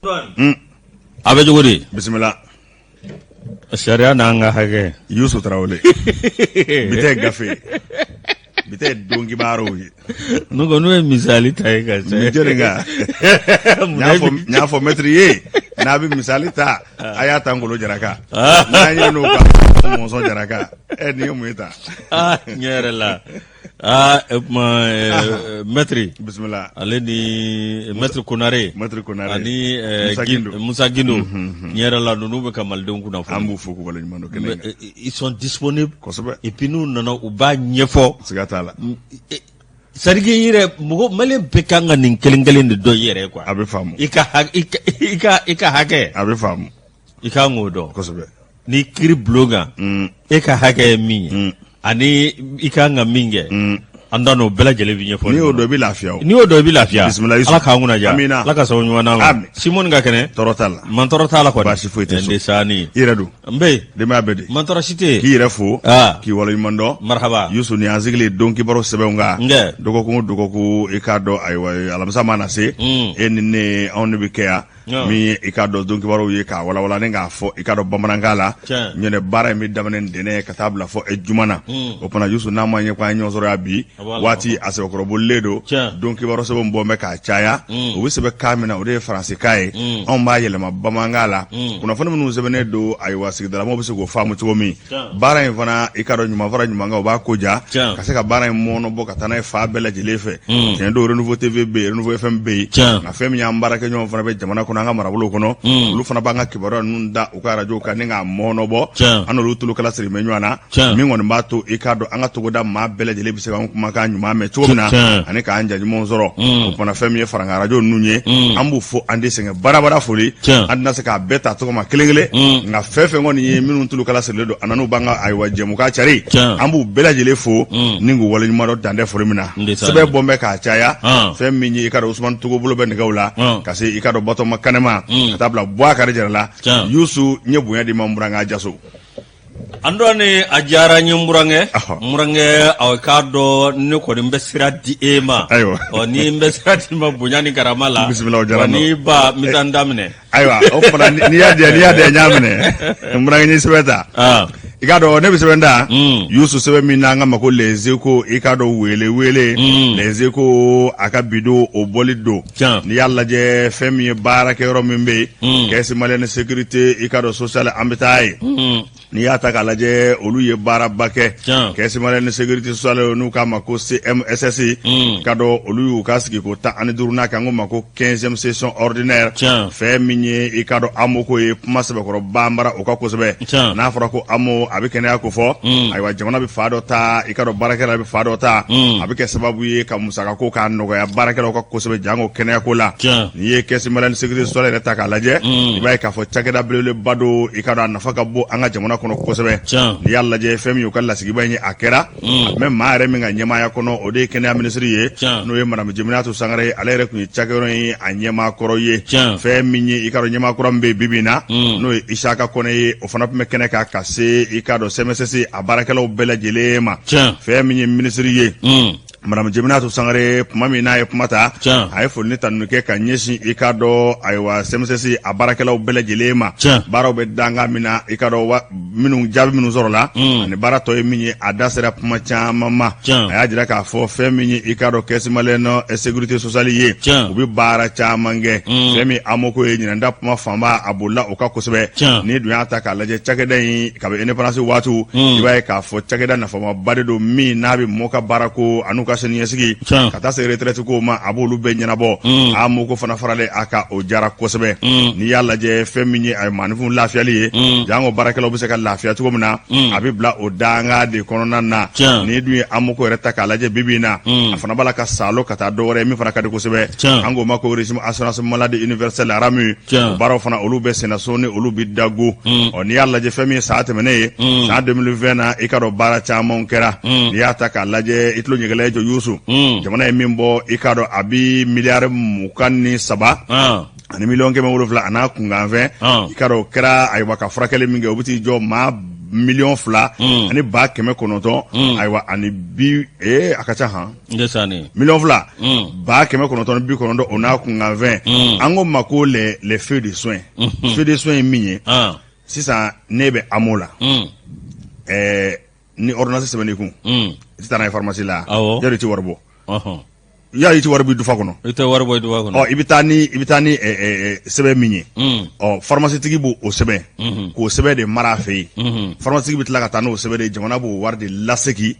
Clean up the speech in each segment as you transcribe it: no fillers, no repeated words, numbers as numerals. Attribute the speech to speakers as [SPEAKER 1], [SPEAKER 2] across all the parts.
[SPEAKER 1] A bɛ cogo di?
[SPEAKER 2] Bisimila.
[SPEAKER 1] Sariya n'an ka hakɛ.
[SPEAKER 2] Yusu Tarawele, bi ta ye gafe ye, bi ta ye don kibaruw ye.
[SPEAKER 1] N'u ko n'u ye misali ta ye ka
[SPEAKER 2] caya. Jɔnni ka n y'a fɔ mɛtiri ye, n'a bɛ misali ta, a y'a ta Ngolo Jara kan, n'an ye n'o kan Mɔnzɔn Jara kan. Ɛ, nin ye mun ye ta?
[SPEAKER 1] Aa, tiɲɛ yɛrɛ la, aa, o tuma mɛtiri.
[SPEAKER 2] Bisimila.
[SPEAKER 1] Ale ni mɛtiri Konare.
[SPEAKER 2] Mɛtiri Konare.
[SPEAKER 1] Ani
[SPEAKER 2] Musa Gindo.
[SPEAKER 1] Musa Gindo. Tiɲɛ yɛrɛ la, ninnu bɛ ka malidenw kunnafoni.
[SPEAKER 2] An b'u fo k'u waleɲuman dɔn kɛnɛ kan.
[SPEAKER 1] Ils sont disponibles.
[SPEAKER 2] Kosɛbɛ.
[SPEAKER 1] Et puis n'u nana, u b'a ɲɛfɔ.
[SPEAKER 2] Siga t'a la.
[SPEAKER 1] C'est à dire que i yɛrɛ, mɔgɔ malien bɛɛ kan ka nin kelen kelen de dɔn i yɛrɛ ye quoi.
[SPEAKER 2] A bɛ faamu.
[SPEAKER 1] I ka hakɛ.
[SPEAKER 2] A bɛ faamu.
[SPEAKER 1] I kan k'o dɔn.
[SPEAKER 2] Kosɛbɛ.
[SPEAKER 1] Ni kiiri bulon kan, e ka hakɛ ye min ye ani i kan ka min kɛ, an da n'o bɛɛ lajɛlen bɛ ɲɛfɔ.
[SPEAKER 2] N'i y'o dɔn, i bɛ lafiya o.
[SPEAKER 1] N'i y'o dɔn, i bɛ lafiya.
[SPEAKER 2] Bisimila Yusu.
[SPEAKER 1] Ala k'an kunna diya.
[SPEAKER 2] Amina.
[SPEAKER 1] Ala ka sababu ɲuman d'an ma.
[SPEAKER 2] Amin.
[SPEAKER 1] Simɔni ka kɛnɛ.
[SPEAKER 2] Tɔɔrɔ t'a la.
[SPEAKER 1] Mantɔɔrɔ t'a la kɔni.
[SPEAKER 2] Baasi foyi tɛ so.
[SPEAKER 1] Ndesaani.
[SPEAKER 2] I yɛrɛ dun?
[SPEAKER 1] N bɛ yen.
[SPEAKER 2] Denbaya bɛɛ di?
[SPEAKER 1] Mantɔɔrɔ si tɛ yen.
[SPEAKER 2] K'i yɛrɛ fo.
[SPEAKER 1] Aa.
[SPEAKER 2] K'i waleɲuman dɔn.
[SPEAKER 1] Marhaba.
[SPEAKER 2] Yusu, ni an sigilen don kibaru sɛbɛnw kan.
[SPEAKER 1] Nkɛ.
[SPEAKER 2] Dɔgɔkun o dɔgɔkun, i k'a dɔn, ayiwa, alamisa mana se, e ni ne, anw de bɛ kɛ yan. Min ye, i k'a dɔn, don kibaruw ye k'a walawala ni k'a fɔ, i k'a dɔn, bamanankan la. Ɲinɛ baara in bɛ daminɛ ntɛnɛn ka taa bila fɔ juma na. O fana Yusu, n'a ma ɲɛ ko an ye ɲɔgɔn sɔrɔ yan bi, waati a sɛbɛkɔrɔbolilen don. Don kibaru sɛbɛnw bɔ bɛ k'a caya. U bɛ sɛbɛn kan min na, o de ye faransikan ye. Anw b'a yɛlɛma bamanankan la. Kunnafoni minnu sɛbɛnnen don, ayiwa, sigidalamɔgɔw bɛ se k'o faamu cogo min. Baara in fana, i k'a dɔn, ɲuman fara ɲuman kan, o b'a ko ja ka se ka baara in mɔnɔ bɔ ka taa n'a ye fan bɛɛ lajɛlen fɛ. Tiɲɛ don, Renouveau TV bɛ yen, Renouveau FM bɛ yen, nka fɛn min y'an baarakɛɲɔgɔn fana bɛ jamana kɔnɔ, an ka marabolow kɔnɔ, olu fana b'an ka kibaruya ninnu da u ka arajow kan ni k'a mɔnɔ bɔ. An n'olu tulokala siri bɛ ɲɔgɔn na, min kɔni b'a to, i k'a dɔn, an ka togoda maa bɛɛ lajɛlen bɛ se k'an kumakan ɲuman mɛn cogo min na ani k'an ja ɲumanw sɔrɔ. O fana, fɛn min ye farankan arajo ninnu ye, an b'u fo, an tɛ sɛgɛn barabara foli. An tɛna se k'a bɛɛ ta tɔgɔ ma kelen kelen, nka fɛn fɛn kɔni ye minnu tulokala sirilen don an na, n'u b'an ka, ayiwa, jɛmukan cari, an b'u bɛɛ lajɛlen fo ni k'u waleɲuman dɔn dantɛ foli min na. Sɛbɛn bɔ bɛ k'a caya. Fɛn min ye, i k'a dɔn, Usumani Togo bolo bɛ nɛgɛw la ka se, i k'a dɔn, Batɔma Kanɛma ka taa bila Buwakari Jara la. Yusu, n ye bonya di ma, n burankɛ Jaso.
[SPEAKER 1] An dɔn ni a diyara n ye, n burankɛ. N burankɛ, aw k'a dɔn, ne kɔni bɛ sira di e ma.
[SPEAKER 2] Ayiwa.
[SPEAKER 1] Ɔ, ni n bɛ sira di ma bonya ni karama la.
[SPEAKER 2] Bisimila, o diyara n
[SPEAKER 1] ye. N'i ba, n bɛ taa n daminɛ.
[SPEAKER 2] Ayiwa, o fana, n'i y'a di yan, n y'a minɛ. N burankɛ, n ye sɛbɛn ta. I k'a dɔn, ne bɛ sɛbɛn ta, Yusu, sɛbɛn min n'an k'a ma ko Les Échos, i k'a dɔn, wele wele Les Échos, a ka bi don o bɔli don. N'i y'a lajɛ, fɛn min ye baarakɛyɔrɔ min bɛ yen, Caisse malienne de sécurité, i k'a dɔn, sociale, an bɛ taa yen. N'i y'a ta k'a lajɛ, olu ye baaraba kɛ. Caisse malienne de sécurité sociale, n'u k'a ma ko CMSS, i k'a dɔn, olu y'u ka sigi ko 15nan kɛ, an k'o ma ko 15e session ordinaire. Fɛn min ye, i k'a dɔn, AMO ko ye kuma sɛbɛkɔrɔ banbara o ka kosɛbɛ. N'a fɔra ko AMO, a bɛ kɛnɛya ko fɔ. Ayiwa, jamana bɛ fa dɔ ta, i k'a dɔn, baarakɛla bɛ fa dɔ ta. A bɛ kɛ sababu ye ka musakako k'a nɔgɔya baarakɛlaw ka kosɛbɛ, janko kɛnɛyako la. N'i ye Caisse malienne de sécurité sociale yɛrɛ ta k'a lajɛ, i b'a ye k'a fɔ cakɛda belebeleba don, i k'a dɔn, a nafa ka bon an ka jamana kɔnɔ kosɛbɛ. N'i y'a lajɛ, fɛn min y'u ka lasigiba in ye, a kɛra a bɛ maa yɛrɛ min ka ɲɛmaaya kɔnɔ, o de ye kɛnɛya minisiri ye, n'o ye madame Jeminatu Sangare ye. Ale yɛrɛ tun ye cakɛyɔrɔ in a ɲɛmaa kɔrɔ ye. Fɛn min ye, i k'a dɔn, ɲɛmaa kura min bɛ yen bi bi in na, n'o ye Isaka Kɔnɛ ye, o fana tun bɛ kɛnɛ kan ka se, i k'a dɔn, CMSS a baarakɛlaw bɛɛ lajɛlen ma. Fɛn min ye minisiri ye, madame Jeminatu Sangare, tuma min n'a ye kuma ta, a ye foli ni tanuni kɛ ka ɲɛsin, i k'a dɔn, ayiwa, CMSS a baarakɛlaw bɛɛ lajɛlen ma. Baaraw bɛ dankan min na, i k'a dɔn, minnu jaabi minnu sɔrɔla ani baara tɔ ye min ye, a da sera kuma caman ma. A y'a jira k'a fɔ fɛn min ye, i k'a dɔn, Caisse malienne sécurité sociale ye, u bɛ baara caman kɛ. Fɛn min AMO ko ye, ɲinan ta kuma fanba a bolila o kan kosɛbɛ. N'i dun y'a ta k'a lajɛ, cakɛda in, kabi indépendance waatiw, i b'a ye k'a fɔ cakɛda nafamaba de don, min n'a bɛ mɔgɔ ka baara ko an'u ka siniɲɛsigi ka taa se retraite ko ma, a b'olu bɛɛ ɲɛnabɔ. AMO ko fana faralen a kan, o jara kosɛbɛ. N'i y'a lajɛ, fɛn min ye a ye maaninfinw lafiyali ye, janko baarakɛlaw bɛ se ka lafiya cogo min na, a bɛ bila o danga de kɔnɔna na. N'i dun ye AMO ko yɛrɛ ta k'a lajɛ bi bi in na, a fana b'a la ka saalo ka taa dɔ wɛrɛ ye min fana ka di kosɛbɛ, an k'o ma ko régime assurance maladie universelle RAMU. Baaraw fana, olu bɛ senna sɔɔni, olu bɛ dago. Ɔ, n'i y'a lajɛ, fɛn min ye san tɛmɛnen ye, san 2020 na, i k'a dɔn, baara caman kɛra. N'i y'a ta k'a lajɛ, i tulo ɲɛgɛlɛ jɔ, Yusu, jamana ye min bɔ, i k'a dɔn, a bi miliyari 23 ani miliyɔn 700 a n'a kunkanfɛn. I k'a dɔn, o kɛra, ayiwa, ka furakɛli min kɛ, o bɛ t'i jɔ maa miliyɔn 2 ani 900,000, ayiwa, ani bi a ka ca han, miliyɔn 2 990,000, o n'a kunkanfɛn. An ko ma ko les feuilles de soins. Feuille de soins ye min ye, sisan ne bɛ AMO la, ni ordonnance sɛbɛnn'i kun, i tɛ taa n'a ye pharmacie la? Yɔrɔ i tɛ wari bɔ, yali i tɛ wari bɔ i dufa kɔnɔ?
[SPEAKER 1] I tɛ wari bɔ i dufa kɔnɔ.
[SPEAKER 2] Ɔ, i bɛ taa ni sɛbɛn min ye, ɔ, pharmacie tigi b'o o sɛbɛn k'o sɛbɛn de mara a fɛ yen. Pharmacie tigi bɛ tila ka taa n'o sɛbɛn de ye, jamana b'o wari de lasegin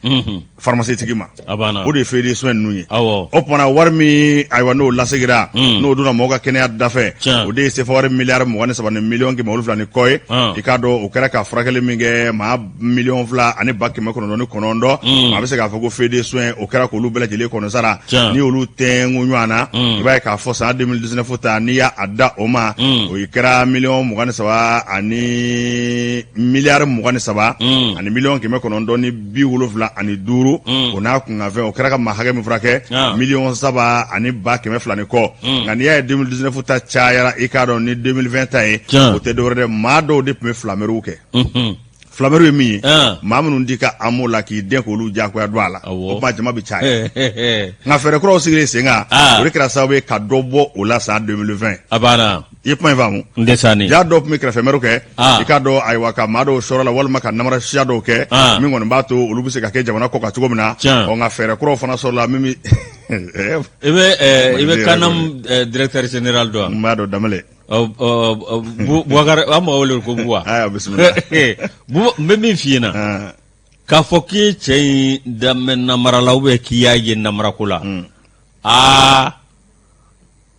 [SPEAKER 2] pharmacie tigi ma.
[SPEAKER 1] A banna.
[SPEAKER 2] O de ye feuille de soins ninnu ye.
[SPEAKER 1] O
[SPEAKER 2] tuma na, wari min, ayiwa, n'o lasegira, n'o donna mɔgɔw ka kɛnɛya dafɛ, o de ye sefa wari miliyari 23 ni miliyɔn 700 ni kɔ ye. I k'a dɔn, o kɛra ka furakɛli min kɛ, maa miliyɔn 2 ani 909,000, a bɛ se k'a fɔ ko feuille de soins, o kɛra k'olu bɛɛ lajɛlen kɔnɔ sara. Ni olu tɛnku ɲɔgɔn na, i b'a ye k'a fɔ san 2019 ta, n'i y'a da o ma, o kɛra miliyɔn 23 ani miliyari 23 ani miliyɔn 975, o n'a kunkanfɛn. O kɛra ka maa hakɛ min furakɛ, miliyɔn 3 ani 200,000 ni kɔ. Nka n'i y'a ye 2019 ta cayara, i k'a dɔn, ni 2020 ta ye, o tɛ dɔwɛrɛ dɛ, maa dɔw de tun bɛ filamɛriw kɛ. Filamɛriw ye min ye, maa minnu di ka AMO la k'i den k'olu diyagoya don a la, o tuma jama bɛ caya. Nka fɛɛrɛ kuraw sigilen sen kan, o de kɛra sababu ye ka dɔ bɔ o la san 2020.
[SPEAKER 1] A banna.
[SPEAKER 2] I ye kuma in faamu?
[SPEAKER 1] N tɛ sa ni.
[SPEAKER 2] Ja dɔw tun bɛ kɛrɛfɛmɛriw kɛ, i k'a dɔn, ayiwa, ka maa dɔw sɔrɔ la walima ka namara siya dɔw kɛ min kɔni b'a to olu bɛ se ka kɛ jamana kɔ kan cogo min na. Ɔ, nka fɛɛrɛ kuraw fana sɔrɔla min bɛ
[SPEAKER 1] I bɛ CANAM directeur général dɔn?
[SPEAKER 2] N b'a dɔn, Danbɛlɛ.
[SPEAKER 1] Bubakar, an b'a wele ko Buwa.
[SPEAKER 2] Ayiwa, bisimila.
[SPEAKER 1] N bɛ min f'i ɲɛna, k'a fɔ k'i ye cɛ in daminɛ namara la ou bien k'i y'a ye namarako la, aa,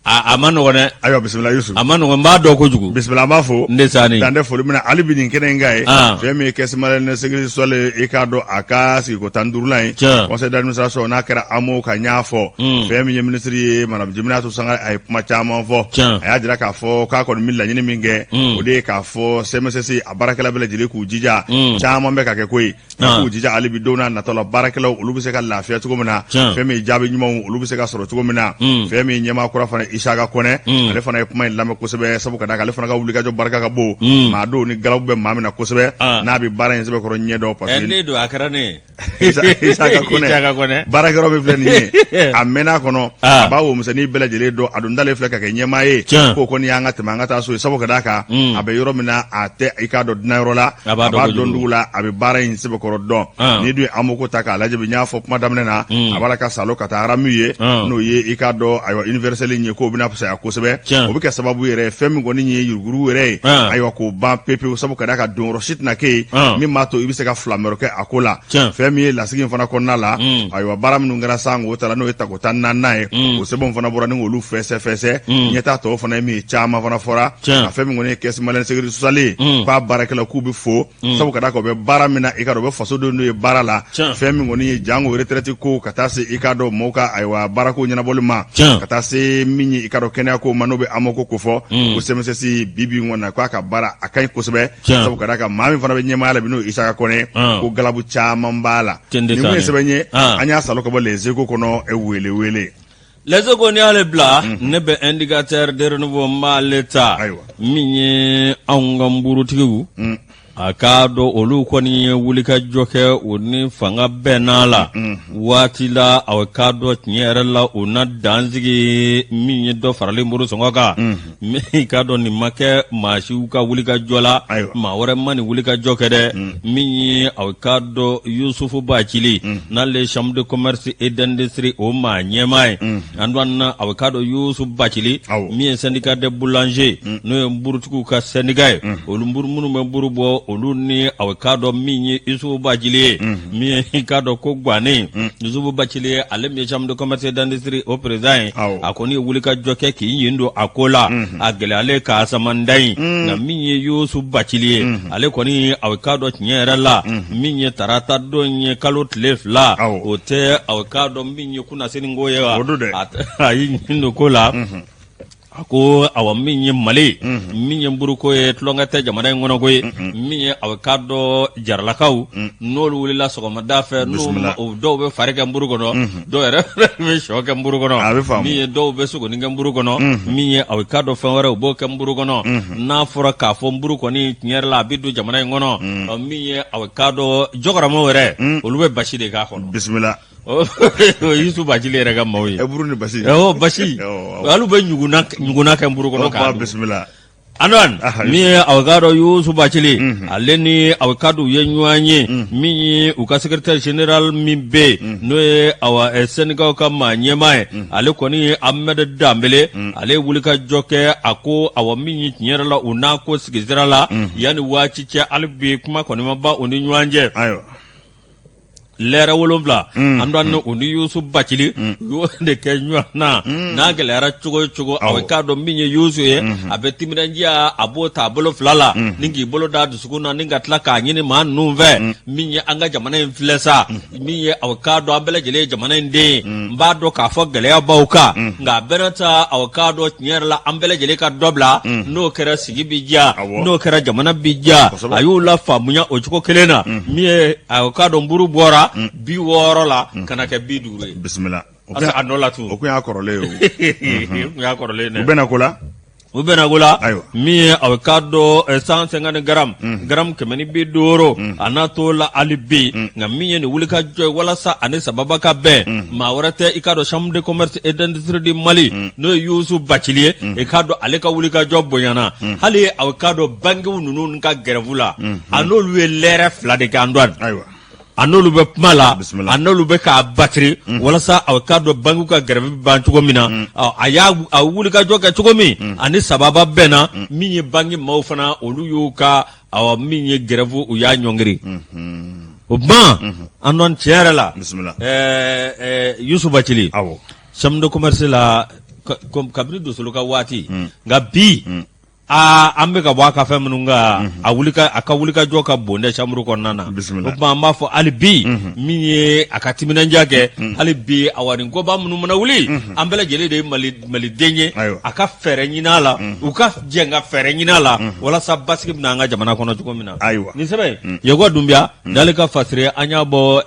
[SPEAKER 1] a ma nɔgɔn dɛ.
[SPEAKER 2] Ayiwa, bisimila Yusu.
[SPEAKER 1] A ma nɔgɔn, n b'a dɔn kojugu.
[SPEAKER 2] Bisimila, an b'a fo.
[SPEAKER 1] N tɛ sa ni.
[SPEAKER 2] Dan tɛ foli min na hali bi nin kɛnɛ in kan ye. Fɛn min ye Caisse malienne de sécurité sociale, i k'a dɔn, a ka sigiko 15nan ye, conseil d'administration n'a kɛra AMO ka, n y'a fɔ, fɛn min ye minisiri ye, madame Jeminatu Sangare, a ye kuma caman fɔ. A y'a jira k'a fɔ k'a kɔni bɛ laɲini min kɛ, o de ye k'a fɔ CMSS a baarakɛla bɛɛ lajɛlen k'u jija. Caman bɛ ka kɛ koyi, k'u jija hali bi, don n'a nataw la, baarakɛlaw olu bɛ se ka lafiya cogo min na, fɛn min ye jaabi ɲumanw olu bɛ se ka sɔrɔ cogo min na. Fɛn min ye ɲɛmaa kura fana, Isaka Kɔnɛ, ale fana ye kuma in lamɛn kosɛbɛ, sabu ka d'a kan ale fana ka wulikajɔ barika ka bon. Maa dɔw ni galabu bɛ maa min na kosɛbɛ, n'a bɛ baara in sɛbɛkɔrɔ ɲɛ dɔn, parce que
[SPEAKER 1] ne don, a kɛra ne ye.
[SPEAKER 2] Isaka Kɔnɛ, baarakɛyɔrɔ min filɛ nin ye, a mɛnna a kɔnɔ, a b'a womisɛnnin bɛɛ lajɛlen dɔn. A dun dalen filɛ ka kɛ ɲɛmaa ye, k'o kɔni y'an ka tɛmɛ an ka taa so ye, sabu ka d'a kan a bɛ yɔrɔ min na, a tɛ, i k'a dɔn, dunanyɔrɔ la,
[SPEAKER 1] A b'a
[SPEAKER 2] a b'a
[SPEAKER 1] dɔn
[SPEAKER 2] dɔn dugu la, a bɛ baara in sɛbɛkɔrɔ dɔn. N'i dun ye AMO ko ta k'a lajɛ bi, n y'a fɔ kuma daminɛ na, a b'a la ka salo ka taa RAM ye, n'o ye, i k'a dɔn, ayiwa, universel in ye, k'o bɛna fisaya kosɛbɛ. O bɛ kɛ sababu yɛrɛ ye, fɛn min kɔni ye yuruguyurugu yɛrɛ ye, ayiwa, k'o ban pepewu, sabu ka d'a kan donyɔrɔ si tɛna kɛ yen min b'a to i bɛ se ka filamɛrɛ kɛ a ko la. Fɛn min ye lasigi in fana kɔnɔna la, ayiwa, baara minnu kɛra san k'o ta la, n'o ye tako 14nan ye, o sɛbɛnw fana bɔra ni k'olu fɛsɛ fɛsɛ. Ɲɛtaa tɔw fana ye min ye, caman fana fɔra. A fɛn min kɔni ye Caisse malienne sécurité sociale ye, k'a baarakɛlaw k'u bɛ fo, sabu ka d'a kan u bɛ baara min na, i k'a dɔn, u bɛ fasodenw n'u ye baara la. Fɛn min kɔni ye jango retraite ko, ka taa se, i k'a dɔn, mɔgɔw ka, ayiwa, baarako ɲɛnabɔli ma, ka taa se min ye, i k'a dɔn, kɛnɛya ko ma, n'o bɛ AMO ko kofɔ, ko CMSS bi bi in kɔni na, k'a ka baara a ka ɲi kosɛbɛ, sabu ka d'a kan maa min fana bɛ ɲɛmaaya la bi, n'o ye Isaka Kɔnɛ, ko galabu caman b'a la. Nin kun ye sɛbɛn ye, an y'a salo ka bɔ Les Échos kɔnɔ. Wele wele.
[SPEAKER 1] Les Échos, n'i y'ale bila, ne bɛ Indicateur de renouveau n b'ale ta. Min ye anw ka nburutigiw, a k'a dɔn, olu kɔni ye wulikajɔ kɛ, u ni fanga bɛnna la waati la. A k'a dɔn, tiɲɛ yɛrɛ la, u na dansigi min ye dɔ faralen nburu sɔngɔ kan. I k'a dɔn, nin ma kɛ maa siw ka wulikajɔ la, maa wɛrɛ ma nin wulikajɔ kɛ dɛ. Min ye, a k'a dɔn, Yusufu Bacili, n'ale ye chambre de commerce et d'industrie o maa ɲɛmaa ye, an don na, a k'a dɔn, Yusufu Bacili, min ye syndicat des boulangers, n'o ye nburutigiw ka syndicat ye, olu nburu minnu bɛ nburu bɔ, olu ni, a k'a dɔn, min ye Yusufu Bacili ye, min ye, i k'a dɔn, ko gannen Yusufu Bacili ye, ale min ye chambre de commerce et d'industrie o président ye, a kɔni ye wulikajɔ kɛ k'i ɲin don a ko la. A gɛlɛyalen k'a samanda in, nka min ye Yusufu Bacili ye, ale kɔni, a k'a dɔn, tiɲɛ yɛrɛ la, min ye tarata don ye, kalo tile 2, o tɛ, a k'a dɔn, min ye kunnasini ko ye wa, a y'i ɲin don ko la. A ko awa min ye Mali min ye nburuko ye tulonkɛ tɛ jamana in kɔnɔ koyi min ye aw k'a dɔn jaralakaw n'olu wulila sɔgɔmada fɛ dɔw bɛ fari kɛ nburu kɔnɔ dɔw yɛrɛ bɛ shɔ kɛ nburu kɔnɔ min ye dɔw bɛ sogonin kɛ nburu kɔnɔ min ye aw k'a dɔn fɛn wɛrɛ u b'o kɛ nburu kɔnɔ n'a fɔra k'a fɔ nburu kɔni tiɲɛ yɛrɛ la a bɛ don jamana in kɔnɔ min ye aw k'a dɔn jɔkɔrɔmɛw yɛrɛ olu bɛ basi de k'a kɔnɔ
[SPEAKER 2] bisimila
[SPEAKER 1] O Yusu Bacili yɛrɛ ka maaw ye.
[SPEAKER 2] Ɛ buru ni basi.
[SPEAKER 1] Awɔ basi. Hali u bɛ ɲugunna ɲugunna kɛ nburu kɔnɔ k'a dun.
[SPEAKER 2] Bisimila.
[SPEAKER 1] Antoine min ye aw k'a dɔn Yusu Bacili ale ni aw k'a dɔn u ye ɲɔgɔn ye min ye u ka secrétaire général min bɛ yen n'o ye awa syndicat ka maa ɲɛmaa ye ale kɔni ye Ahmed Danbele ale ye wulikajɔ kɛ a ko awa min ye tiɲɛ yɛrɛ la u n'a ko sigi sira la yanni waati cɛ hali bi kuma kɔni ma ban u ni ɲɔgɔn cɛ.
[SPEAKER 2] Ayiwa.
[SPEAKER 1] Lɛrɛ 7 Antoine u ni Yusu Bacili u y'o de kɛ ɲɔgɔn na n'a gɛlɛyara cogo o cogo aw k'a dɔn min ye Yusu ye a bɛ timinandiya a b'o ta a bolo fila la ni k'i bolo da dusukun na ni ka tila k'a ɲini maa ninnu fɛ min ye an ka jamana in filɛ sa min ye aw k'a dɔn an bɛɛ lajɛlen ye jamana in den ye n b'a dɔn k'a fɔ gɛlɛya b'aw kan nka a bɛɛ n'a ta aw k'a dɔn tiɲɛ yɛrɛ la an bɛɛ lajɛlen ka dɔ bila n'o kɛra sigi bɛ diya n'o kɛra jamana bɛ diya a y'u lafaamuya o cogo kelen na min ye a k'a dɔn buru bɔra 60 la ka na kɛ 50 ye
[SPEAKER 2] bisimila
[SPEAKER 1] a nɔ la tun
[SPEAKER 2] o kun y'a kɔrɔlen ye
[SPEAKER 1] o kun y'a kɔrɔlen
[SPEAKER 2] dɛ u bɛnna ko la
[SPEAKER 1] u bɛnna ko la min ye a k'a dɔn 150 grammes gramme 150 a n'a t'o la hali bi nka min ye nin wulikajɔ ye walasa ani sababa ka bɛn maa wɛrɛ tɛ i k'a dɔn chambre de commerce et d'industrie du Mali n'o ye Yusu Bacili ye i k'a dɔn ale ka wulikajɔ bonyana hali a k'a dɔn bankiw ninnu ka grève la a n'olu ye lɛrɛ 2 de kɛ Antoine a n'olu bɛ kuma la a n'olu bɛ k'a batiri walasa a k'a dɔn bankiw ka grève bɛ ban cogo min na a y'a a wulikajɔ kɛ cogo min ani sababa bɛnna min ye banki maaw fana olu y'u ka awa min ye grève u y'a ɲɔngiri o tuma Antoine tiɲɛ yɛrɛ la Yusu Bacili chambre de commerce la kabini Dosolo ka waati nka bi aa an bɛ ka bɔ a ka fɛn minnu kan a wuli a ka wulikajɔ ka bon dɛ chambre kɔnɔna na o tuma an b'a fɔ hali bi min ye a ka timinandiya kɛ hali bi awa nin koba minnu mana wuli an bɛɛ lajɛlen de ye maliden ye a ka fɛɛrɛ ɲini a la u ka jɛ ka fɛɛrɛ ɲini a la walasa basigi bɛ na an ka jamana kɔnɔ cogo min na
[SPEAKER 2] ayiwa
[SPEAKER 1] nin sɛbɛn Yakuba Dunbiya n'ale ka fasiri an y'a bɔ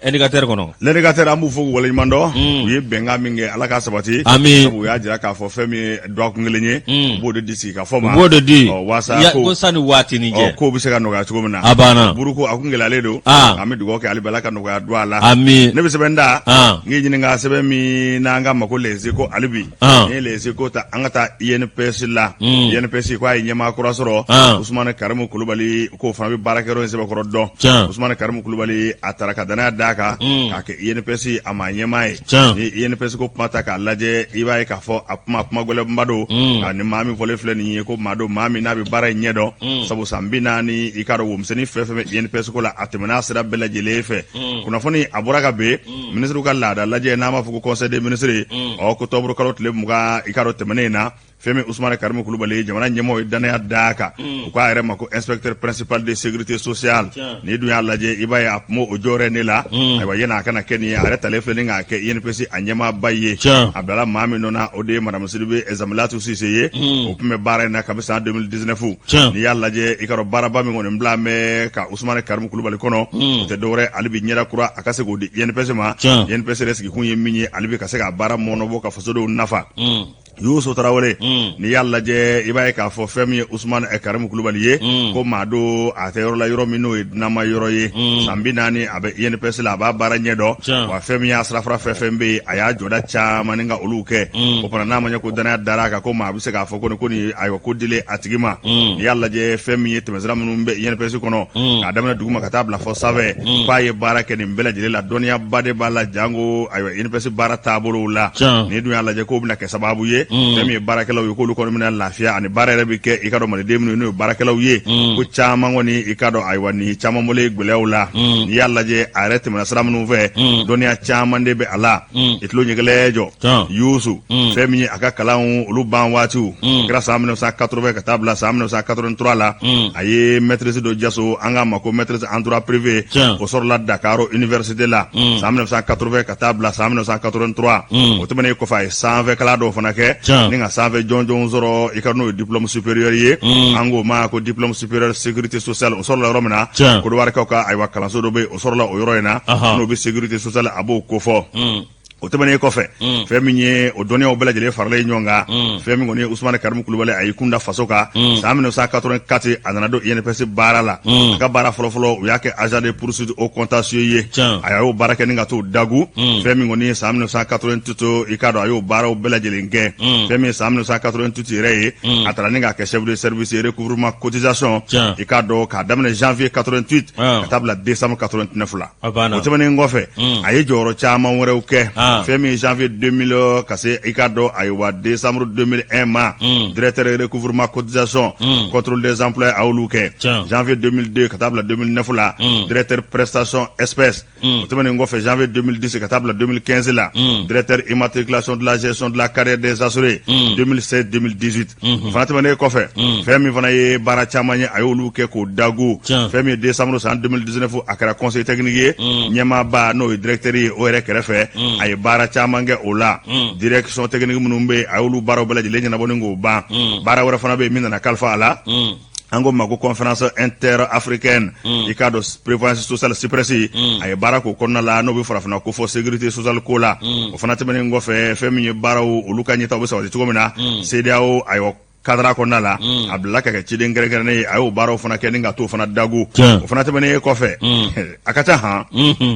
[SPEAKER 1] Indicateur kɔnɔ
[SPEAKER 2] L'Indicateur an b'u fo k'u waleɲuman dɔn u ye bɛnkan min kɛ Ala k'a sabati
[SPEAKER 1] ami
[SPEAKER 2] sabu u y'a jira k'a fɔ fɛn min ye dɔgɔkun kelen ye u b'o de di sigikafɔ ma
[SPEAKER 1] u b'o de di
[SPEAKER 2] walasa
[SPEAKER 1] ko sani waati nin cɛ
[SPEAKER 2] kow bɛ se ka nɔgɔya cogo min na
[SPEAKER 1] a banna
[SPEAKER 2] buruko a kun gɛlɛyalen don an bɛ dugawu kɛ hali bi Ala ka nɔgɔya don a la
[SPEAKER 1] ami
[SPEAKER 2] ne bɛ sɛbɛn da n k'i ɲininka sɛbɛn min n'an k'a ma ko Les Échos hali bi n'i ye Les Échos ta an ka taa INPS la INPS ko a ye ɲɛmaa kura sɔrɔ Usumani Karimu Kulubali k'o fana bɛ baarakɛyɔrɔ in sɛbɛkɔrɔ dɔn Usumani Karimu Kulubali a taara ka danaya d'a kan k'a kɛ INPS a maa ɲɛmaa ye ni INPS ko kuma ta k'a lajɛ i b'a ye k'a fɔ a kuma kuma gɛlɛnba don nka ni maa min fɔlen filɛ nin ye ko maa don maa min n'a bɛ baara in ɲɛ dɔn sabu san 40 i k'a dɔn womisɛnnin fɛn fɛn bɛ INPS ko la a tɛmɛna a sira bɛɛ lajɛlen fɛ kunnafoni a bɔra ka ben minisiriw ka laada lajɛ n'an b'a fɔ ko conseil des ministres ɔ octobre kalo tile 20 i k'a dɔn tɛmɛnen in na fɛn min Usumani Karimu Kulubali jamana ɲɛmɔgɔ ye danaya d'a kan u k'a yɛrɛ ma ko inspecteur principal de sécurité sociale n'i dun y'a lajɛ i b'a ye a tun b'o jɔyɔrɔ in de la ayiwa yanni a ka na kɛ nin ye a yɛrɛ talen filɛ ni k'a kɛ INPS a ɲɛmaaba ye a bilala maa min nɔ na o de ye madame Sidibe Zamilatu Sise ye o tun bɛ baara in na kabi san 2019 n'i y'a lajɛ i k'a dɔn baaraba min kɔni bila bɛ ka Usumani Karimu Kulubali kɔnɔ o tɛ dɔwɛrɛ hali bi ɲɛda kura a ka se k'o di INPS ma INPS yɛrɛ sigikun ye min ye hali bi ka se ka baara mɔnɔbɔ ka fasodenw nafa Yusu Tarawele n'i y'a lajɛ i b'a ye k'a fɔ fɛn min ye Usumani Karimu Kulubali ye ko maa don a tɛ yɔrɔ la yɔrɔ min n'o ye dunanma yɔrɔ ye san 40 a bɛ INPS la a b'a baara ɲɛ dɔn wa fɛn min y'a sirafara fɛn fɛn bɛ yen a y'a jɔda caman ni ka olu kɛ o fana n'a ma ɲɛ ko danaya dara a kan ko maa bɛ se k'a fɔ ko nin ko nin ayiwa ko dilen a tigi ma n'i y'a lajɛ fɛn min ye tɛmɛsira minnu bɛ INPS kɔnɔ k'a daminɛ duguma ka taa bila fɔ sanfɛ k'a ye baara kɛ nin bɛɛ lajɛlen la dɔnniyaba de b'a la janko ayiwa INPS baara taabolow la n'i dun y'a lajɛ k'o bɛna kɛ sababu ye fɛn min ye baarakɛlaw ye k'olu kɔni bɛna lafiya ani baara yɛrɛ bɛ kɛ i k'a dɔn maliden minnu n'o ye baarakɛlaw ye ko caman kɔni i k'a dɔn ayiwa nin caman bɔlen gɛlɛyaw la n'i y'a lajɛ a yɛrɛ tɛmɛna sira minnu fɛ dɔnniya caman de bɛ a la i tulo ɲɛgɛlɛ jɔ Yusu fɛn min ye a ka kalanw olu ban waatiw o kɛra san 1980 ka taa bila san 1983 la a ye maîtrise dɔ jaso an k'a ma ko maîtrise en droit privé o sɔrɔla Dakar université la san 1980 ka taa bila san 1983 o tɛmɛnen kɔfɛ a ye sanfɛ kalan dɔw fana kɛ. kɛ ni ka sanfɛ jɔnjɔn sɔrɔ i ka n'o ye diplôme supérieur ye, an k'o ma ko diplôme supérieur sécurité sociale. O sɔrɔla yɔrɔ min na, Kɔdiwarikaw ka ayiwa kalanso dɔ bɛ yen, o sɔrɔla o yɔrɔ in na, n'o bɛ sécurité sociale a b'o kofɔ. O tɛmɛnen kɔfɛ, fɛn min ye o dɔnniyaw bɛɛ lajɛlen faralen ɲɔgɔn kan, fɛn min kɔni ye Usumani Karimu Kulubali, a y'i kun da faso kan. San 1984, a nana don INPS baara la. A ka baara fɔlɔfɔlɔ, u y'a kɛ agent de poursuite au contentieux ye. A y'o baara kɛ ni ka t'o dagu. Fɛn min kɔni ye san 1988, i k'a dɔn a y'o baaraw bɛɛ lajɛlen kɛ. Fɛn min ye san 1988 yɛrɛ ye, a taara ni k'a kɛ chef de service recouvrement cotisation, i k'a dɔn k'a daminɛ janvier 88 ka taa bila décembre 89 la. O tɛmɛnen kɔfɛ, a ye jɔyɔrɔ caman wɛrɛw kɛ. Fɛn min ye janvier 2000 ka se, i k'a dɔn, ayiwa, décembre 2001 ma, directeur recouvrement cotisation, contrôle des emplois, a y'olu kɛ. Janvier 2002 ka taa bila 2009 la, directeur prestation espèce. O tɛmɛnen kɔfɛ, janvier 2010 ka taa bila 2015 la, directeur immatriculation de la gestion de la carrière des assurés, 2016 2018. O fana tɛmɛnen kɔfɛ, fɛn min fana ye baara caman ye, a y'olu kɛ k'o dagu. Fɛn min ye décembre san 2019, a kɛra conseil technique ye, ɲɛmaaba n'o ye directeur ye, o yɛrɛ kɛrɛfɛ, a ye baara caman kɛ o la. Direction technique minnu bɛ yen, a y'olu baaraw bɛɛ lajɛlen ɲɛnabɔ ni k'o ban. Baara wɛrɛ fana bɛ yen min nana kalifa a la, an ko ma ko conférence inter-africaine, i k'a dɔn, prévoyance sociale, CIPRES. A ye baara k'o kɔnɔna la, n'o bɛ farafinna ko fɔ sécurité sociale ko la. O fana tɛmɛnen kɔfɛ, fɛn min ye baaraw olu ka ɲɛtaw bɛ sabati cogo min na, CEDEAO, ayiwa, cadre kɔnɔna la, a bilala ka kɛ ciden kɛrɛnkɛrɛnnen ye. A y'o baaraw fana kɛ ni ka t'o fana dagu. O fana tɛmɛnen kɔfɛ, a ka ca han,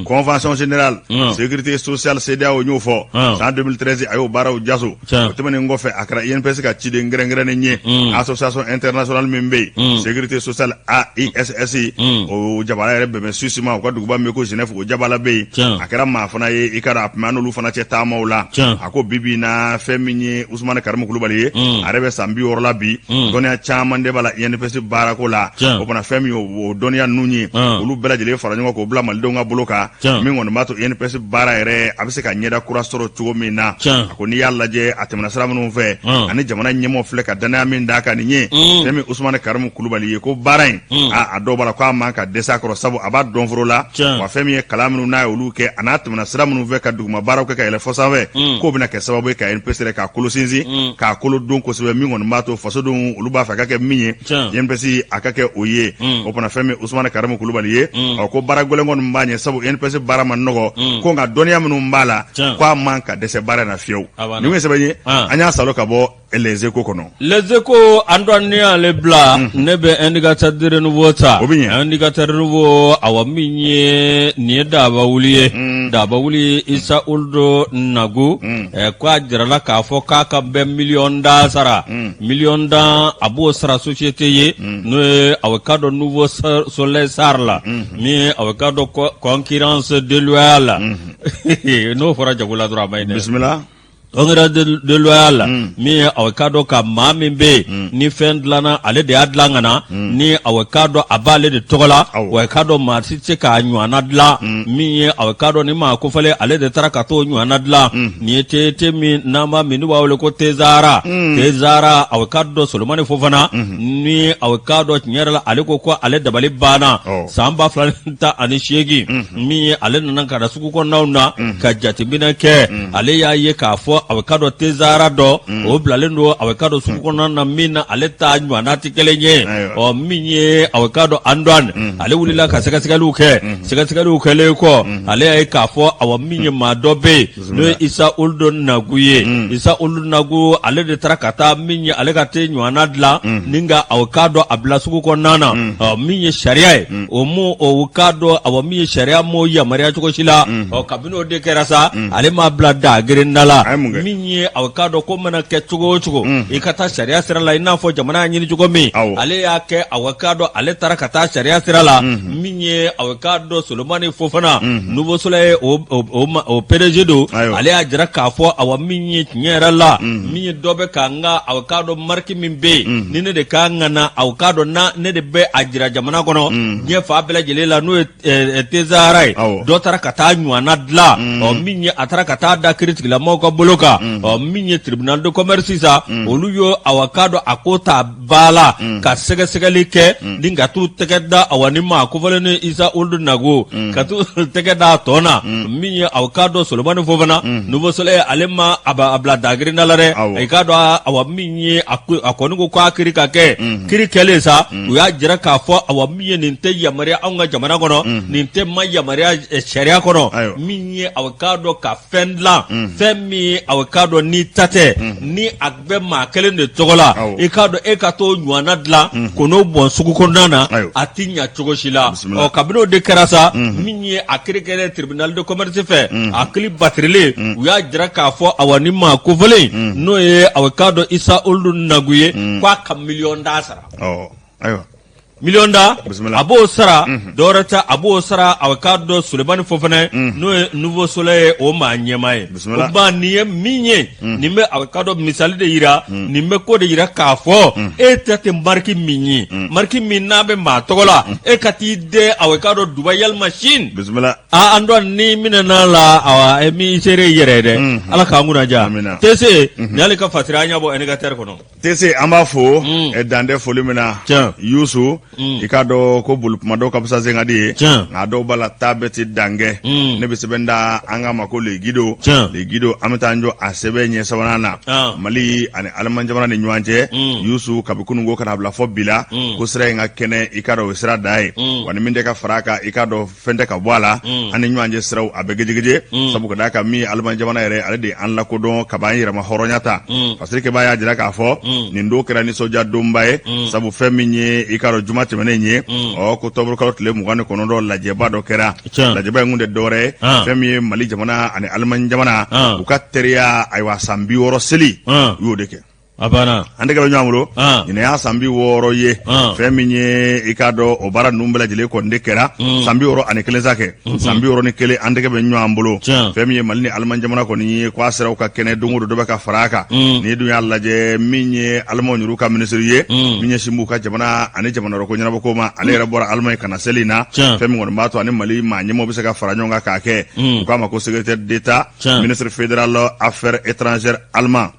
[SPEAKER 2] convention générale sécurité sociale CEDEAO, n y'o fɔ, san 2013, a y'o baaraw jaso. O tɛmɛnen kɔfɛ, a kɛra INPS ka ciden kɛrɛnkɛrɛnnen ye association internationale min bɛ yen, sécurité sociale, AISS, o jabala yɛrɛ bɛn bɛ Suisse ma, u ka duguba min bɛ ko Genève, o jabala bɛ yen. A kɛra maa fana ye, i ka dɔn, a tun bɛ an n'olu fana cɛ taamaw la. A ko bi bi in na, fɛn min ye Usumani Karimu Kulubali ye, a yɛrɛ bɛ san 60 la bi. Dɔnniya caman de b'a la INPS baarako la. O fana, fɛn min o dɔnniya ninnu ye, olu bɛɛ lajɛlen fara ɲɔgɔn kan k'o bila malidenw ka bolo kan, min kɔni b'a to INPS baara yɛrɛ a bɛ se ka ɲɛda kura sɔrɔ cogo min na. A ko n'i y'a lajɛ, a tɛmɛna sira minnu fɛ, ani jamana ɲɛmɔgɔ filɛ ka danaya min d'a kan nin ye, fɛn min Usumani Karimu Kulubali ye, ko baara in, a dɔw b'a la ko a man ka dɛsɛ a kɔrɔ, sabu a b'a dɔn foro la. Wa fɛn min ye kalan minnu n'a ye olu kɛ, a n'a tɛmɛna sira minnu fɛ ka duguma baaraw kɛ ka yɛlɛ fɔ sanfɛ, k'o bɛna kɛ sababu ye ka INPS yɛrɛ k'a kolo sinsin, k'a kolo don kosɛbɛ, min kɔni b'a to fasodenw olu b'a fɛ a ka kɛ min ye, INPS a ka kɛ o ye. O fana, fɛn min Usumani Karimu Kulubali ye, ɔ ko baara gɛlɛn kɔni b'a ɲɛ, sabu INPS baara man nɔgɔ, ko nka dɔnniya minnu b'a la, ko a man ka dɛsɛ baara in na fiyewu. Nin ye sɛbɛn ye, an y'a salo ka bɔ Les Échos kɔnɔ.
[SPEAKER 1] Les Échos, Antoine, ne y'ale bila, ne bɛ Indicateur du Renouveau ta.
[SPEAKER 2] O bɛ ɲɛ.
[SPEAKER 1] Indicateur Renouveau, awa, min ye nin ye daba wuli ye, daba wuli Isa Ould Nagu, ko a jirala k'a fɔ k'a ka bɛ miliyɔn dan sara, miliyɔn dan a b'o sara société ye, n'o ye awa k'a dɔn Nouveau Soleil SAR la, min ye awa k'a dɔn concurrence déloyale. N'o fɔra jago la dɔrɔn, a ma ɲi dɛ.
[SPEAKER 2] Bisimila.
[SPEAKER 1] Concurrence déloyale, min ye awa k'a dɔn ka maa min bɛ yen ni fɛn dilanna, ale de y'a dilan ka na, ni awa k'a dɔn a b'ale de tɔgɔ la, wa k'a dɔn maa si tɛ se k'a ɲɔgɔnna dilan, min ye awa k'a dɔn ni maa kofɔlen, ale de taara ka t'o ɲɔgɔnna dilan. Nin ye te min n'an b'a min, n'u b'a wele ko tezara, tezara, awa k'a dɔn Solomani Fofana, ni awa k'a dɔn tiɲɛ yɛrɛ la, ale ko ko ale dabali banna. San 2018, min ye ale nana ka na sugu kɔnɔnaw na ka jateminɛ kɛ, ale y'a ye k'a fɔ a k'a dɔn tezara dɔ o bilalen don a k'a dɔn sugu kɔnɔna na, min na ale ta ɲɔgɔnna tɛ kelen ye. Ɔ min ye a k'a dɔn Antoine, ale wulila ka sɛgɛsɛgɛliw kɛ. Sɛgɛsɛgɛliw kɛlen kɔ, ale y'a ye k'a fɔ awa min ye maa dɔ bɛ yen, n'o ye Isa Ould Nagu ye. Isa Ould Nagu, ale de taara ka taa min ye ale ka te ɲɔgɔnna dilan ni ka a k'a dɔn a bila sugu kɔnɔna na. Ɔ min ye sariya ye, o mu o k'a dɔn awa min ye sariya m'o yamaruya cogo si la. Ɔ kabini o de kɛra sa, ale m'a bila da gerinda la. Min ye a k'a dɔn ko mana kɛ cogo o cogo, i ka taa sariya sira la, i n'a fɔ jamana y'a ɲini cogo min. Ale y'a kɛ, a k'a dɔn ale taara ka taa sariya sira la. Min ye a k'a dɔn Solomani Fofana, Nouveau Soleil, o PDG don, ale y'a jira k'a fɔ awa min ye tiɲɛ yɛrɛ la, min ye dɔ bɛ ka n ka a k'a dɔn marque min bɛ yen, ni ne de ka kan na, a k'a dɔn na ne de bɛ a jira jamana kɔnɔ diɲɛ fan bɛɛ lajɛlen la, n'o ye tezara ye, dɔ taara ka taa ɲɔgɔnna dilan. Ɔ min ye a taara ka taa da kiiritigilamaw ka bolo kan. kan. Ɔ, min ye tribunal de commerce sa, olu y'o awa k'a dɔn a ko ta ba la ka sɛgɛsɛgɛli kɛ ni ka t'u tɛgɛ da awa ni maa kofɔlen ni Isa Ould Nago, ka t'u tɛgɛ da a tɔ na, min ye aw k'a dɔn Solomani Fofana, Nouveau Soleil, ale ma a bila dagirinda la dɛ. I k'a dɔn awa min ye a kɔni ko k'a kiri ka kɛ, kiri kɛlen sa, u y'a jira k'a fɔ awa min ye nin tɛ yamaruya anw ka jamana kɔnɔ, nin tɛ ma yamaruya sariya kɔnɔ, min ye aw k'a dɔn ka fɛn dilan, fɛn min ye aw k'a dɔn n'i ta tɛ, ni a bɛ maa kelen de tɔgɔ la, i k'a dɔn e ka t'o ɲɔgɔnna dilan ko n'o bɔn sugu kɔnɔna na, a tɛ ɲa cogo si la. Ɔ, kabini o de kɛra sa, min ye a kiri kɛlen tribunal de commerce fɛ, a kiri batirilen, u y'a jira k'a fɔ awa ni maa kofɔlen, n'o ye aw k'a dɔn Isa Ould Nagu ye, k'a ka miliyɔn da sara.
[SPEAKER 2] Ayiwa.
[SPEAKER 1] Miliyɔn da, a b'o sara, dɔwɛrɛ tɛ, a b'o sara a k'a dɔn Solomani Fofana, n'o ye Nouveau Soleil ye, o maa ɲɛmaa ye. O tuma nin ye min ye, nin bɛ a k'a dɔn misali de yira, nin bɛ ko de yira k'a fɔ e ta tɛ mariki min ye, mariki min n'a bɛ maa tɔgɔ la, e ka t'i den a k'a dɔn Dubaï yalima Chine. An dɔn ni minɛna la, awa, min seere i yɛrɛ ye dɛ. Ala k'an kunna diya. Tese nin y'ale ka fasiri, an y'a bɔ Indicateur kɔnɔ.
[SPEAKER 2] Tese, an b'a fo dan tɛ foli min na. Yusu, i k'a dɔn ko boli kuma dɔw ka fisa senkadi ye, nka dɔw b'a la taa bɛɛ tɛ dan kɛ. Ne bɛ sɛbɛn da an k'a ma ko Le Guido. Le Guido, an bɛ taa an jɔ a sɛbɛn ɲɛ sabanan na. Mali ani Alimaɲi jamana ni ɲɔgɔn cɛ, Yusu, kabi kununko ka na bila fɔ bi la, ko sira in ka kɛnɛ, i k'a dɔn o ye sira dan ye. Wa ni min tɛ ka fara a kan, i k'a dɔn fɛn tɛ ka bɔ a la. An ni ɲɔgɔn cɛ siraw a bɛ gejegeje, sabu ka d'a kan min ye Alimaɲi jamana yɛrɛ, ale de ye an lakodɔn ka b'an yɛrɛma hɔrɔnya ta. Fasirikɛbaa y'a jira k'a fɔ nin don kɛra nisɔndiya donba ye, sabu fɛn min ye, i k'a dɔn juma tɛmɛnen ye, ɔ ko ɔkutɔburukalo tile 29, lajɛba dɔ kɛra. Lajɛba in kun tɛ dɔwɛrɛ ye, fɛn min ye Mali jamana ani Alimaɲi jamana u ka teriya, ayiwa, san 60 seli, u y'o de kɛ.
[SPEAKER 1] A banna.
[SPEAKER 2] An tɛgɛ bɛ ɲɔgɔn bolo. Ɲinɛ y'a san 60 ye. Fɛn min ye, i k'a dɔn o baara ninnu bɛɛ lajɛlen kɔni de kɛra san 61 sa kɛ, san 61, an tɛgɛ bɛ ɲɔgɔn bolo. Fɛn min ye Mali ni Alimaɲi jamana kɔni ye, ko a siraw ka kɛnɛ, don o don dɔ bɛ ka fara a kan. N'i dun y'a lajɛ, min ye Alimaɲi yɛrɛ ka minisiri ye, min ɲɛsin b'u ka jamana ani jamana wɛrɛ ko ɲɛnabɔ ko ma, ale yɛrɛ bɔra Alimaɲi ka na seli in na. Fɛn min kɔni b'a to ani Mali maa ɲɛmɔgɔ bɛ se ka fara ɲɔgɔn kan k'a kɛ, u k'a ma ko secrétaire d'État, ministre fédéral affaires étrangères allemand,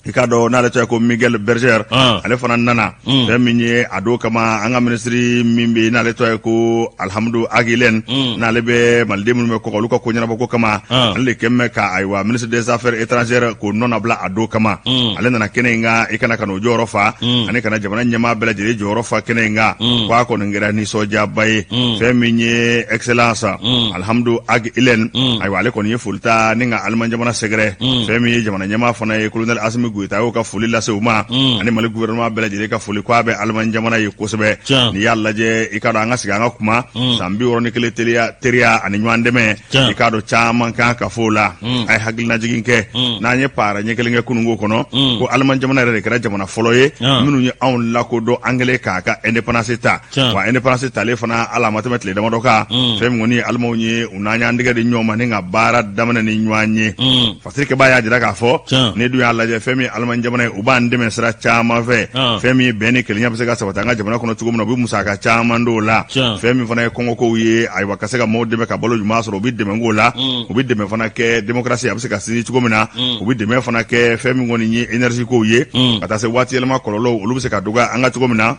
[SPEAKER 2] i k'a dɔn n'ale tɔgɔ ye ko Miguel Berger, ale fana nana. Fɛn min ye a don kama, an ka minisiri min bɛ yen n'ale tɔgɔ ye ko Alihamudu Ag Ilene, n'ale bɛ maliden minnu bɛ kɔkan olu ka ko ɲɛnabɔ ko kama, ale de kɛlen bɛ ka, ayiwa, ministre des affaires étrangères k'o nɔnabila a don kama. Ale nana kɛnɛ in kan, i kana ka n'o jɔyɔrɔ fa, ani ka na jamana ɲɛmaa bɛɛ lajɛlen jɔyɔrɔ fa kɛnɛ in kan, ko a kɔni kɛra nisɔndiyaba ye. Fɛn min ye excellence Alihamudu Ag Ilene, ayiwa, ale kɔni ye foli ta ni ka Alimaɲi jamana sɛgɛrɛ. Fɛn min ye jamana ɲɛmaa fana ye, colonel Asimi Goyita, y'o ka foli lase u ma, ani Mali gouvernement bɛɛ lajɛlen ka foli, ko a bɛ Alimaɲi jamana ye kosɛbɛ. N'i y'a lajɛ, i k'a dɔn an ka sigi an ka kuma, san 61 teriya ani ɲɔgɔn dɛmɛ, i k'a dɔn caman kan ka fɔ o la. A ye hakilinajigin kɛ, n'an ye para ɲɛ kelen kɛ kununko kɔnɔ, ko Alimaɲi jamana yɛrɛ de kɛra jamana fɔlɔ ye minnu ye anw lakodɔn an kɛlen k'a ka indépendance ta. Wa indépendance talen fana, ala ma tɛmɛ tile damadɔ kan, fɛn min kɔni ye Alimaw ye, u n'an y'an tɛgɛ di ɲɔgɔn ma ni ka baara daminɛ ni ɲɔgɔn ye. Fasirikɛbaa y'a jira k'a fɔ n'i dun y'a lajɛ, fɛn min ye Alimaɲi jamana ye, u b'an dɛmɛ sira caman fɛ. Fɛn min ye bɛn ni kelenya bɛ se ka sabati an ka jamana kɔnɔ cogo min na, u bɛ musaka caman d'o la. Fɛn min fana ye kɔngɔkow ye, ayiwa, ka se ka maaw dɛmɛ ka balo ɲuman sɔrɔ, u bɛ dɛmɛ k'o la. U bɛ dɛmɛ fana kɛ démocratie a bɛ se ka sinsin cogo min na. U bɛ dɛmɛ fana kɛ fɛn min kɔni ye énergie kow ye, ka taa se waati yɛlɛma kɔlɔlɔw, olu bɛ se ka dɔgɔya an ka cogo min na.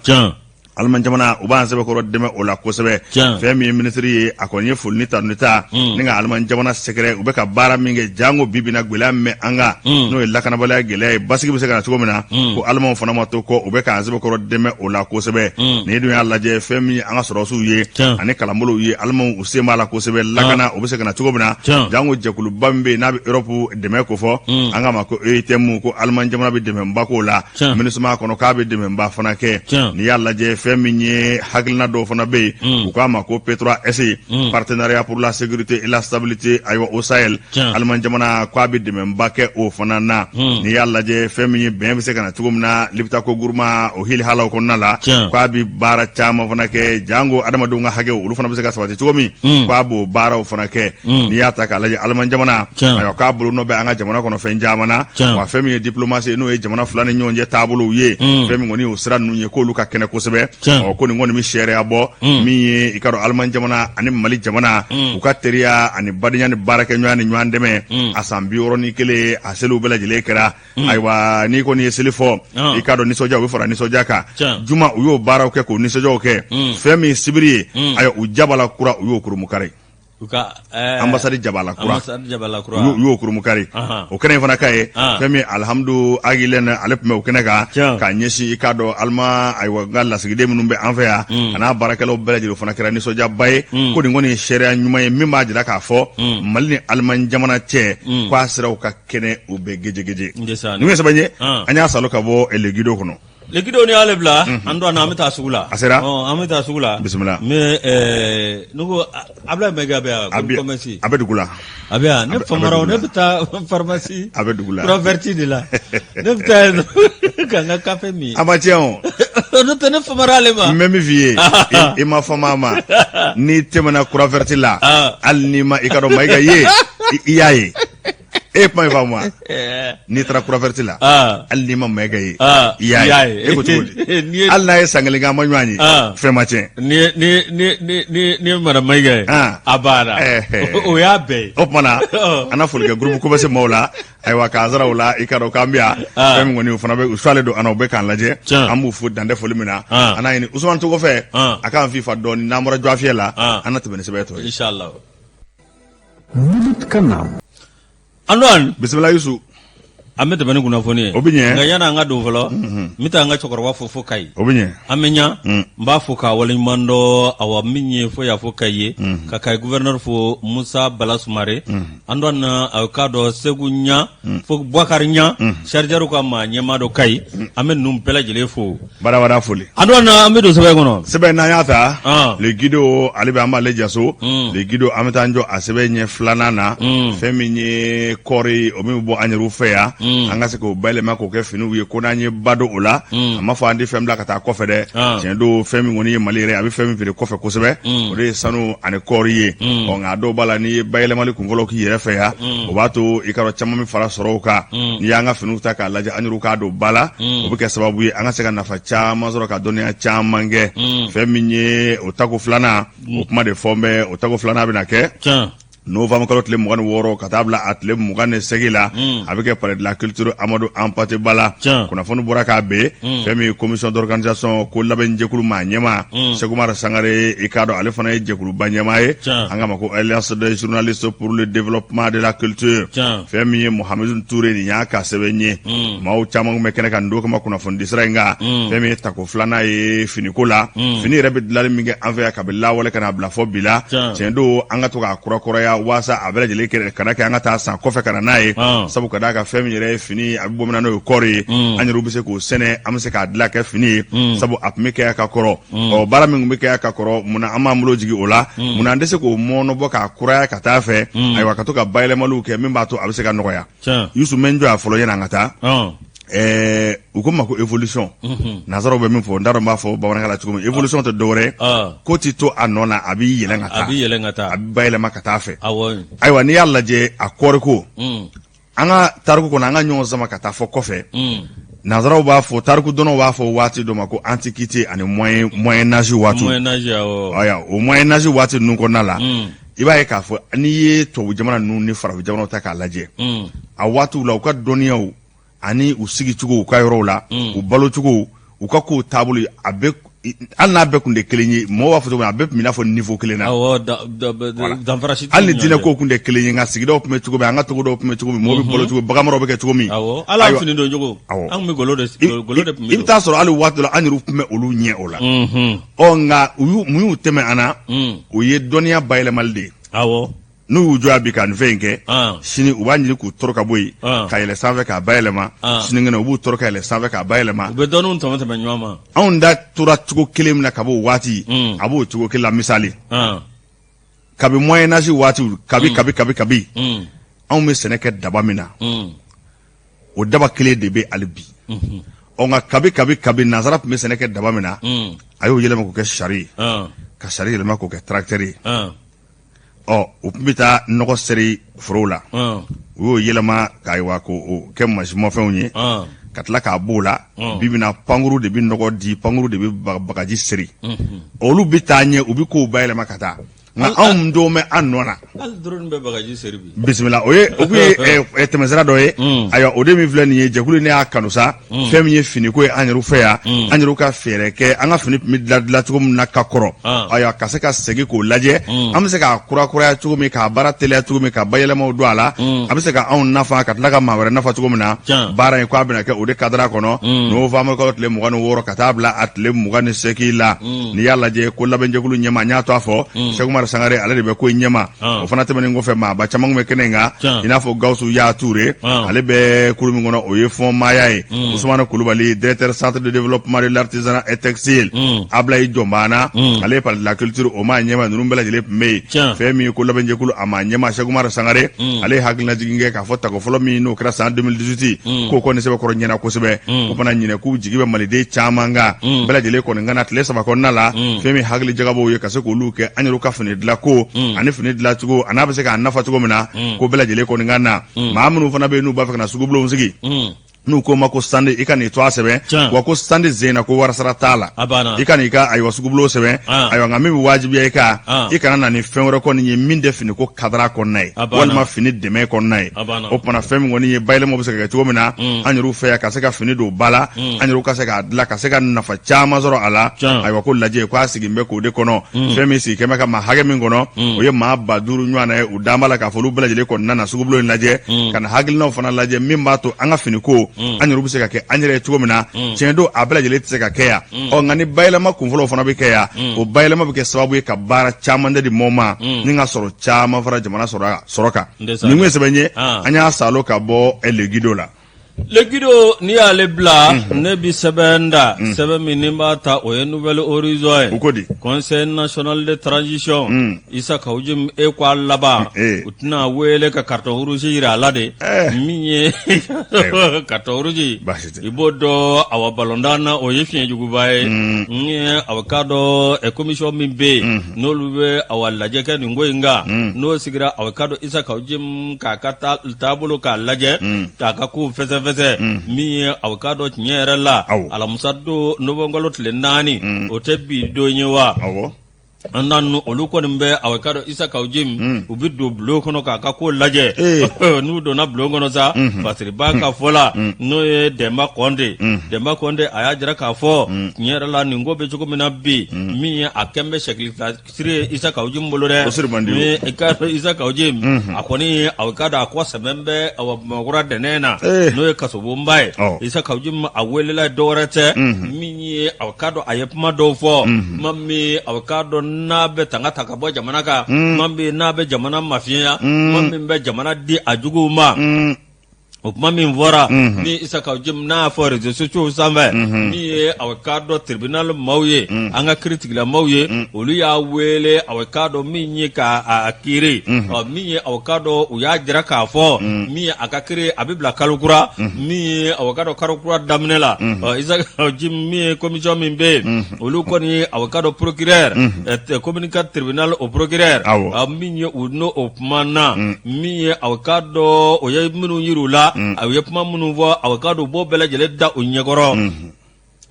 [SPEAKER 2] Alimaɲi jamana, u b'an sɛbɛkɔrɔ dɛmɛ o la kosɛbɛ. Fɛn min ye minisiri ye, a kɔni ye foli ni tanuni ta ni ka Alimaɲi jamana sɛgɛrɛ, u bɛ ka baara min kɛ, janko bi bi na gɛlɛya min bɛ an kan, n'o ye lakanabaliya gɛlɛya ye, basigi bɛ se ka na cogo min na, ko Alimaw fana ma to kɔ, u bɛ k'an sɛbɛkɔrɔ dɛmɛ o la kosɛbɛ. N'i dun y'a lajɛ, fɛn min ye an ka sɔrɔdasiw ye ani kalanbolow ye, Alimaw u sen b'a la kosɛbɛ, lakana o bɛ se ka na cogo min na, janko jɛkuluba min bɛ yen n'a bɛ Europe dɛmɛ kofɔ, an k'a ma ko EUTM, ko Alimaɲi jamana bɛ dɛmɛba k'o la. MINUSMA kɔnɔ, k'a bɛ dɛmɛba fana kɛ. N'i y'a lajɛ, fɛn min ye hakilina dɔw fana bɛ yen, u k'a ma ko P3S, partenariat pour la sécurité et la stabilité, ayiwa, au Sahel, Alimaɲi jamana k'a bɛ dɛmɛba kɛ o fana na. N'i y'a lajɛ, fɛn min ye bɛn bɛ se ka na cogo min na Liptako Gourma o hihalaw kɔnɔna la, k'a bɛ baara caman fana kɛ, janko adamadenw ka hakɛw, olu fana bɛ se ka sabati cogo min, k'a b'o baaraw fana kɛ. N'i y'a ta k'a lajɛ, Alimaɲi jamana, ayiwa, k'a bolonɔ bɛ an ka jamana kɔnɔ fɛn caman na. Wa fɛn min ye diplomatie, n'o ye jamana fila ni ɲɔgɔn cɛ taabolow ye, fɛn min kɔni o sira ninnu ye, k'olu ka kɛnɛ kosɛbɛ. Ɔ ko nin kɔni bɛ seereya bɔ min ye i k'a dɔn Alimaɲi jamana ani Mali jamana u ka teriya ani badenya ni baarakɛɲɔgɔnya ni ɲɔgɔn dɛmɛ a san 61 a seliw bɛɛ lajɛlen kɛra. Ayiwa, n'i kɔni ye seli fɔ, i k'a dɔn nisɔndiya u bɛ fara nisɔndiya kan. Juma, u y'o baaraw kɛ k'o nisɔndiyaw kɛ. Fɛn min sibiri ye, ayiwa, u jabala kura, u y'o kurumukari. Ambassade jabala kura, u y'o kurumukari. O kɛnɛ in fana ka ye fɛn min Alihamudu Agilɛn, ale tun bɛ o kɛnɛ kan k'a ɲɛsin i k'a dɔn Alima, ayiwa, n ka lasigiden minnu bɛ an fɛ yan a n'a baarakɛlaw bɛɛ lajɛlen, fana kɛra nisɔndiyaba ye ko nin kɔni ye seereya ɲuman ye min b'a jira k'a fɔ Mali ni Alimaɲi jamana cɛ k'a siraw ka kɛnɛ, u bɛ gejegeje. Nin ye sɛbɛn ye an y'a salo ka bɔ Le Guido kɔnɔ.
[SPEAKER 1] Le Guido ni y'ale bila an don an bɛ taa sugu la.
[SPEAKER 2] A sera.
[SPEAKER 1] An bɛ taa sugu la.
[SPEAKER 2] Bisimila.
[SPEAKER 1] Mais ne ko Ablaye Mayiga bɛ yan commerce.
[SPEAKER 2] A bɛ dugu la.
[SPEAKER 1] A bɛ yan. Ne famara, ne bɛ taa pharmacie.
[SPEAKER 2] A bɛ dugu la.
[SPEAKER 1] Croix Verte de la, ne bɛ taa yen ka n ka kafe min.
[SPEAKER 2] A ma tiɲɛ o.
[SPEAKER 1] N'o tɛ, ne famara ale ma.
[SPEAKER 2] N bɛ min f'i ye, i ma fama a ma. N'i tɛmɛna Croix Verte la, hali n'i ma i ka dɔn Mayiga ye, i y'a ye. E ye kuma in faamu wa? N'i taara Croix Verte la, hali n'i ma Mayiga ye, i y'a ye. E ko cogo di? Hali n'a ye san kelen kɛ an ma ɲɔgɔn ye, fɛn ma tiɲɛ.
[SPEAKER 1] Ni ni madame Mayiga ye, a banna, o y'a bɛɛ ye.
[SPEAKER 2] O tuma na, an na foli kɛ groupe commerce maaw la. Ayiwa, k'an sara u la, i ka dɔn k'an bɛ yan. Fɛn min kɔni, u fana bɛ u salen don an na, u bɛ k'an lajɛ. An b'u fo dan tɛ foli min na. An n'a ɲini Usumani Togo fɛ, a k'an fifa dɔɔni. N'an bɔra Jɔfiyɛ la, an na tɛmɛ ni sɛbɛn tɔ ye.
[SPEAKER 1] Inshallah.
[SPEAKER 3] Minute Kana.
[SPEAKER 1] Antoine.
[SPEAKER 2] Bisimila Yusu.
[SPEAKER 1] An bɛ tɛmɛ ni kunnafoni ye.
[SPEAKER 2] O bɛ ɲɛ.
[SPEAKER 1] Nka yanni an ka don fɔlɔ, n bɛ taa an ka cɛkɔrɔba fo fo Kayi.
[SPEAKER 2] O bɛ ɲɛ.
[SPEAKER 1] An bɛ ɲa, n b'a fo k'a waleɲuman dɔn. Awa, min ye fo y'a fɔ Kayi ye, ka Kayi gouverneur fo, Musa Bala Sumare. Antoine, a k'a dɔn Segu ɲa, fo Bubakari ɲa, chargeur ka maa ɲɛmaa dɔ Kayi. An bɛ ninnu bɛɛ lajɛlen fo.
[SPEAKER 2] Badabada foli.
[SPEAKER 1] Antoine, an bɛ don sɛbɛn kɔnɔ.
[SPEAKER 2] Sɛbɛn n'an y'a ta, Le Guido, ale bɛ an b'ale jaso. Le Guido, an bɛ taa an jɔ a sɛbɛn ɲɛ filanan na. Fɛn min ye kɔɔri, o min bɛ bɔ an yɛrɛw fɛ yan, an ka se k'o bayɛlɛma k'o kɛ finiw ye, ko n'an ye ba don o la, a ma fɔ an tɛ fɛn bila ka taa kɔfɛ dɛ. Tiɲɛ don, fɛn min kɔni ye Mali yɛrɛ, a bɛ fɛn min feere kɔfɛ kosɛbɛ, o de ye sanu ani kɔɔri ye. Ɔ nka a dɔw b'a la, n'i ye bayɛlɛmali kunfɔlɔ k'i yɛrɛ fɛ yan, o b'a to i ka dɔn caman bɛ fara sɔrɔw kan. N'i y'an ka finiw ta k'a lajɛ, an yɛrɛw k'a don ba la, o bɛ kɛ sababu ye an ka se ka nafa caman sɔrɔ, ka dɔnniya caman kɛ. Fɛn min ye o tako filanan, o kuma de fɔ n bɛ. O tako filanan bɛna kɛ novembre kalo tile 26 ka taa bila a tile 28 la. A bɛ kɛ palais de la culture Amadu Hampâté Ba la. Kunnafoni bɔra k'a bɛn fɛn min ye commission d'organisation, ko labɛnjɛkulu maa ɲɛmaa Seku Umar Sangare, i k'a dɔn ale fana ye jɛkuluba ɲɛmaa ye, an k'a ma ko Alliance des journalistes pour le développement de la culture. Fɛn min ye Mohamed Touré, nin y'a ka sɛbɛn ye. Maaw caman tun bɛ kɛnɛ kan nin don kama kunnafonidi sira in kan. Fɛn min ye tako filanan ye finiko la, fini yɛrɛ bɛ dilanni min kɛ an fɛ yan kabi lawale ka n'a bila fɔ bi la, tiɲɛ don, an ka to k'a kurakuraya waasa a bɛɛ lajɛlen kana kɛ an ka taa san kɔfɛ ka na n'a ye. Sabu ka d'a kan, fɛn min yɛrɛ ye fini, a bɛ bɔ min na, n'o ye kɔɔri ye, an yɛrɛw bɛ se k'o sɛnɛ, an bɛ se k'a dilan kɛ fini ye, sabu a tun bɛ kɛ ka kɔrɔ. Ɔ baara min tun bɛ kɛ ka kɔrɔ, munna an b'an bolo jigin o la? Munna an tɛ se k'o mɔɔnɔbɔ k'a kuraya ka taa fɛ? Ayiwa, ka to ka bayɛlɛmaliw kɛ min b'a to a bɛ se ka nɔgɔya. Yusu, n bɛ n jɔ yan fɔlɔ yanni an ka taa. U ko ma ko évolution. Nansaraw bɛ min fɔ, n t'a dɔn n b'a fɔ bamanankan la cogo min. Évolution tɛ dɔwɛrɛ ye, ko tɛ to a nɔ na, a b'i yɛlɛn ka taa,
[SPEAKER 1] a bɛ yɛlɛn ka taa,
[SPEAKER 2] a bɛ bayɛlɛma ka taa fɛ. Ayiwa, n'i y'a lajɛ a kɔɔriko, an ka tariku kɔnɔ, an ka ɲɔgɔn sama ka taa fɔ kɔfɛ. Nansaraw b'a fɔ, tariku dɔnnaw b'a fɔ waati dɔ ma ko antiquité ani moyen âge waati. Ayiwa, o moyen âge waati ninnu kɔnɔna la, i b'a ye k'a fɔ n'i ye tubabu jamana ninnu ni farafin jamanaw ta k'a lajɛ, a waatiw la, u ka dɔnniyaw ani u sigicogo u ka yɔrɔw la, u balocogo, u ka kow taabolo, a bɛ hali n'a bɛɛ kun tɛ kelen ye, mɔgɔw b'a fɔ cogo min, a bɛɛ tun bɛ i n'a fɔ niveau kelen na.
[SPEAKER 1] Danfara si
[SPEAKER 2] hali ni diinɛ kow kun tɛ kelen ye, nka sigidaw tun bɛ cogo min, an ka togodaw tun bɛ cogo min, mɔgɔw bɛ balo cogo, baganmaraw bɛ kɛ cogo min.
[SPEAKER 1] Awɔ, hali an fini don cogo, an tun bɛ golo de golo de tun bɛ
[SPEAKER 2] I bɛ taa sɔrɔ hali waati dɔ la, an yɛrɛw tun bɛ olu ɲɛ o la. Ɔ nka u y'u mun y'u tɛmɛ an na? O ye dɔnniya bayɛlɛmali de ye. N'u y'u jɔ yan bi ka nin fɛn in kɛ, sini u b'a ɲini k'u tɔrɔ ka bɔ yen ka yɛlɛ sanfɛ k'a bayɛlɛma, sinikɛnɛ u b'u tɔrɔ ka yɛlɛ sanfɛ k'a bayɛlɛma.
[SPEAKER 1] U bɛ dɔnniw tɔmɔ tɛmɛ ɲɔgɔn ma.
[SPEAKER 2] Anw da tora cogo kelen min na kabi o waati, a b'o cogo kelen la. Misali, kabi moyen âge waatiw, kabi kabi kabi kabi anw bɛ sɛnɛ kɛ daba min na, o daba kelen de bɛ hali bi. Ɔ nka kabi kabi kabi nansara tun bɛ sɛnɛ kɛ daba min na, a y'o yɛlɛma k'o kɛ sari ye, ka sari yɛlɛma k'o kɛ tracteur ye. Ɔ u tun bɛ taa nɔgɔ seri forow la, u y'o yɛlɛma ka ayiwa k'o kɛ mansinmafɛnw ye. Ka tila k'a b'o la, bi bi in na pankuru de bɛ nɔgɔ di, pankuru de bɛ bagaji seri. Olu bɛ taa ɲɛ, u bɛ kow bayɛlɛma ka taa, nka anw dɔw bɛ an nɔ na.
[SPEAKER 1] Hali drone bɛ bagaji seri bi.
[SPEAKER 2] Bisimila, o ye o kun ye tɛmɛsira dɔ ye. Ayiwa, o de min filɛ nin ye, jɛkulu ne y'a kanu sa. Fɛn min ye finiko ye an yɛrɛ fɛ yan, an yɛrɛ ka fɛɛrɛ kɛ an ka fini tun bɛ dilan dilan cogo min na ka kɔrɔ, ayiwa, ka se ka segin k'o lajɛ, an bɛ se k'a kurakuraya cogo min, k'a baara teliya cogo min, ka bayɛlɛmaw don a la, a bɛ se ka anw nafa ka tila ka maa wɛrɛ nafa cogo min na. Baara in ko a bɛna kɛ o de kadara kɔnɔ novembre kalo tile 26 ka taa bila a tile 28 la. N'i y'a lajɛ ko labɛnjɛkulu ɲɛmaa, n y'a to a fɔ, Sɛki Umaru Sangare, ale de bɛ ko in ɲɛma. O fana tɛmɛnen kɔfɛ, maaba caman bɛ kɛnɛ in kan, i n'a fɔ Gawusu Ya Ture, ale bɛ kulu min kɔnɔ, o ye FONMAYA ye, Usumani Kulubali, directeur centre de développement de l'artisanat et textile, Ablaye Jɔnbana, ale ye palais de la culture o maa ɲɛma. Ninnu bɛɛ lajɛlen tun bɛ yen. Fɛn min ye ko labɛnjɛkulu a maa ɲɛma, Sɛki Umaru Sangare, ale ye hakilinajigin kɛ k'a fɔ tako fɔlɔ min n'o kɛra san 2018, k'o kɔni sɛbɛkɔrɔ ɲɛna kosɛbɛ. O fana ɲinɛ k'u jigi bɛ maliden caman kan, bɛɛ lajɛlen kɔni ka na tile 3 kɔnɔna la. Fɛn min hakili jagabɔw ye ka se k'olu kɛ an yɛrɛ ka fini dilanko ani fini dilancogo a n'a bɛ se k'a nafa cogo min na, ko bɛɛ lajɛlen kɔni ka na. Maa minnu fana bɛ yen n'u b'a fɛ ka na sugubulon sigi, n'u ko ma ko stand, i ka n'i tɔgɔ sɛbɛn, wa ko stand sen na ko warisara t'a la, i ka n'i ka ayiwa sugubulon sɛbɛn. Ayiwa, nka min bɛ wajibiya i kan, i kana na ni fɛn wɛrɛ kɔni ye min tɛ fini ko kadara kɔnɔna ye walima fini dɛmɛ kɔnɔna ye. O tuma fɛn min kɔni ye bayɛlɛma bɛ se ka kɛ cogo min na an yɛrɛ fɛ yan, ka se ka fini don ba la, an yɛrɛ ka se k'a dilan, ka se ka nafa caman sɔrɔ a la. Ayiwa, ko lajɛ k'a sigi bɛ k'o de kɔnɔ. Fɛn min sigi kɛmɛ ka maa hakɛ min kɔnɔ, o ye maa 5000 ɲɔgɔn na ye. U dan b'a la k'a fɔ olu bɛɛ lajɛlen kɔni nana sugubulon in lajɛ, ka na hakilinaw fana lajɛ min b'a to an ka fini ko an yɛrɛ bɛ se ka kɛ an yɛrɛ ye cogo min na. Tiɲɛ don, a bɛɛ lajɛlen tɛ se ka kɛ yan. Ɔ nka ni bayɛlɛma kunfɔlɔw fana bɛ kɛ yan, o bayɛlɛma bɛ kɛ sababu ye ka baara caman de di mɔgɔw ma ni ka sɔrɔ caman fara jamana sɔrɔ kan. Nin kun ye sɛbɛn ye an y'a salo ka bɔ Le Guido la.
[SPEAKER 1] Le Guido, n'i y'ale bila, ne bi sɛbɛn da, sɛbɛn min ni b'a ta, o ye Nouvel Horizon ye.
[SPEAKER 2] U ko di?
[SPEAKER 1] Conseil national de transition, Isa Kawu Jim, e ko a laban, u tɛna wele ka carton rouge jira a la de. Min ye carton rouge, i b'o dɔn, awa, balontan na, o ye fiɲɛjuguba ye. N ye awa k'a dɔn commission min bɛ yen, n'olu bɛ awa lajɛ kɛ nin ko in kan, n'o sigira, awa k'a dɔn Isa Kawu Jim k'a ka taabolo k'a lajɛ, k'a ka kow fɛsɛfɛsɛ. Min ye awa k'a dɔn tiɲɛ yɛrɛ la, alamisa don nowanburukalo tile 4, o tɛ bi don ye wa? An na olu kɔni bɛ awa k'a dɔn Isa Kawu Jim, u bɛ don bulon kɔnɔ k'a ka ko lajɛ. N'u donna bulon kɔnɔ sa, Fasiriba ka fɔ la, n'o ye Dɛnba Kɔnde, Dɛnba Kɔnde, a y'a jira k'a fɔ tiɲɛ yɛrɛ la, nin ko bɛ cogo min na bi, min ye a kɛn bɛ sɛkili siri ye Isa Kawu Jim bolo dɛ.
[SPEAKER 2] O siri man di o.
[SPEAKER 1] Min i k'a dɔn Isa Kawu Jim, a kɔni awa k'a dɔn a kɔ sɛmɛn bɛ awa Bamakɔkura dɛnɛn na, n'o ye kasobonba ye. Isa Kawu Jim a welela, dɔwɛrɛ tɛ, min ye awa k'a dɔn a ye kuma dɔw fɔ, kuma min awa k'a dɔn n'a bɛ tanga ta ka bɔ jamana kan, kuma min n'a bɛ jamana mafiɲɛya, kuma min bɛ jamana di a juguw ma. O kuma min fɔra ni Isa Kawu Jim n'a y'a fɔ réseaux sociaux sanfɛ, min ye awa k'a dɔn tribunal maaw ye, an ka kiiritigɛlamaaw ye, olu y'a wele awa k'a dɔn min ye k'a kiiri. Ɔ min ye awa k'a dɔn u y'a jira k'a fɔ min ye a ka kiiri a bɛ bila kalo kura, min ye awa k'a dɔn kalo kura daminɛ la. Ɔ Isa Kawu Jim, min ye commission min bɛ yen, olu kɔni awa k'a dɔn procureur, commune 4 tribunal o procureur, min ye u n'o o kuma na, min ye awa k'a dɔn o ye minnu yir'u la, a ye kuma minnu fɔ, awa k'a dɔn u b'o bɛɛ lajɛlen da u ɲɛkɔrɔ.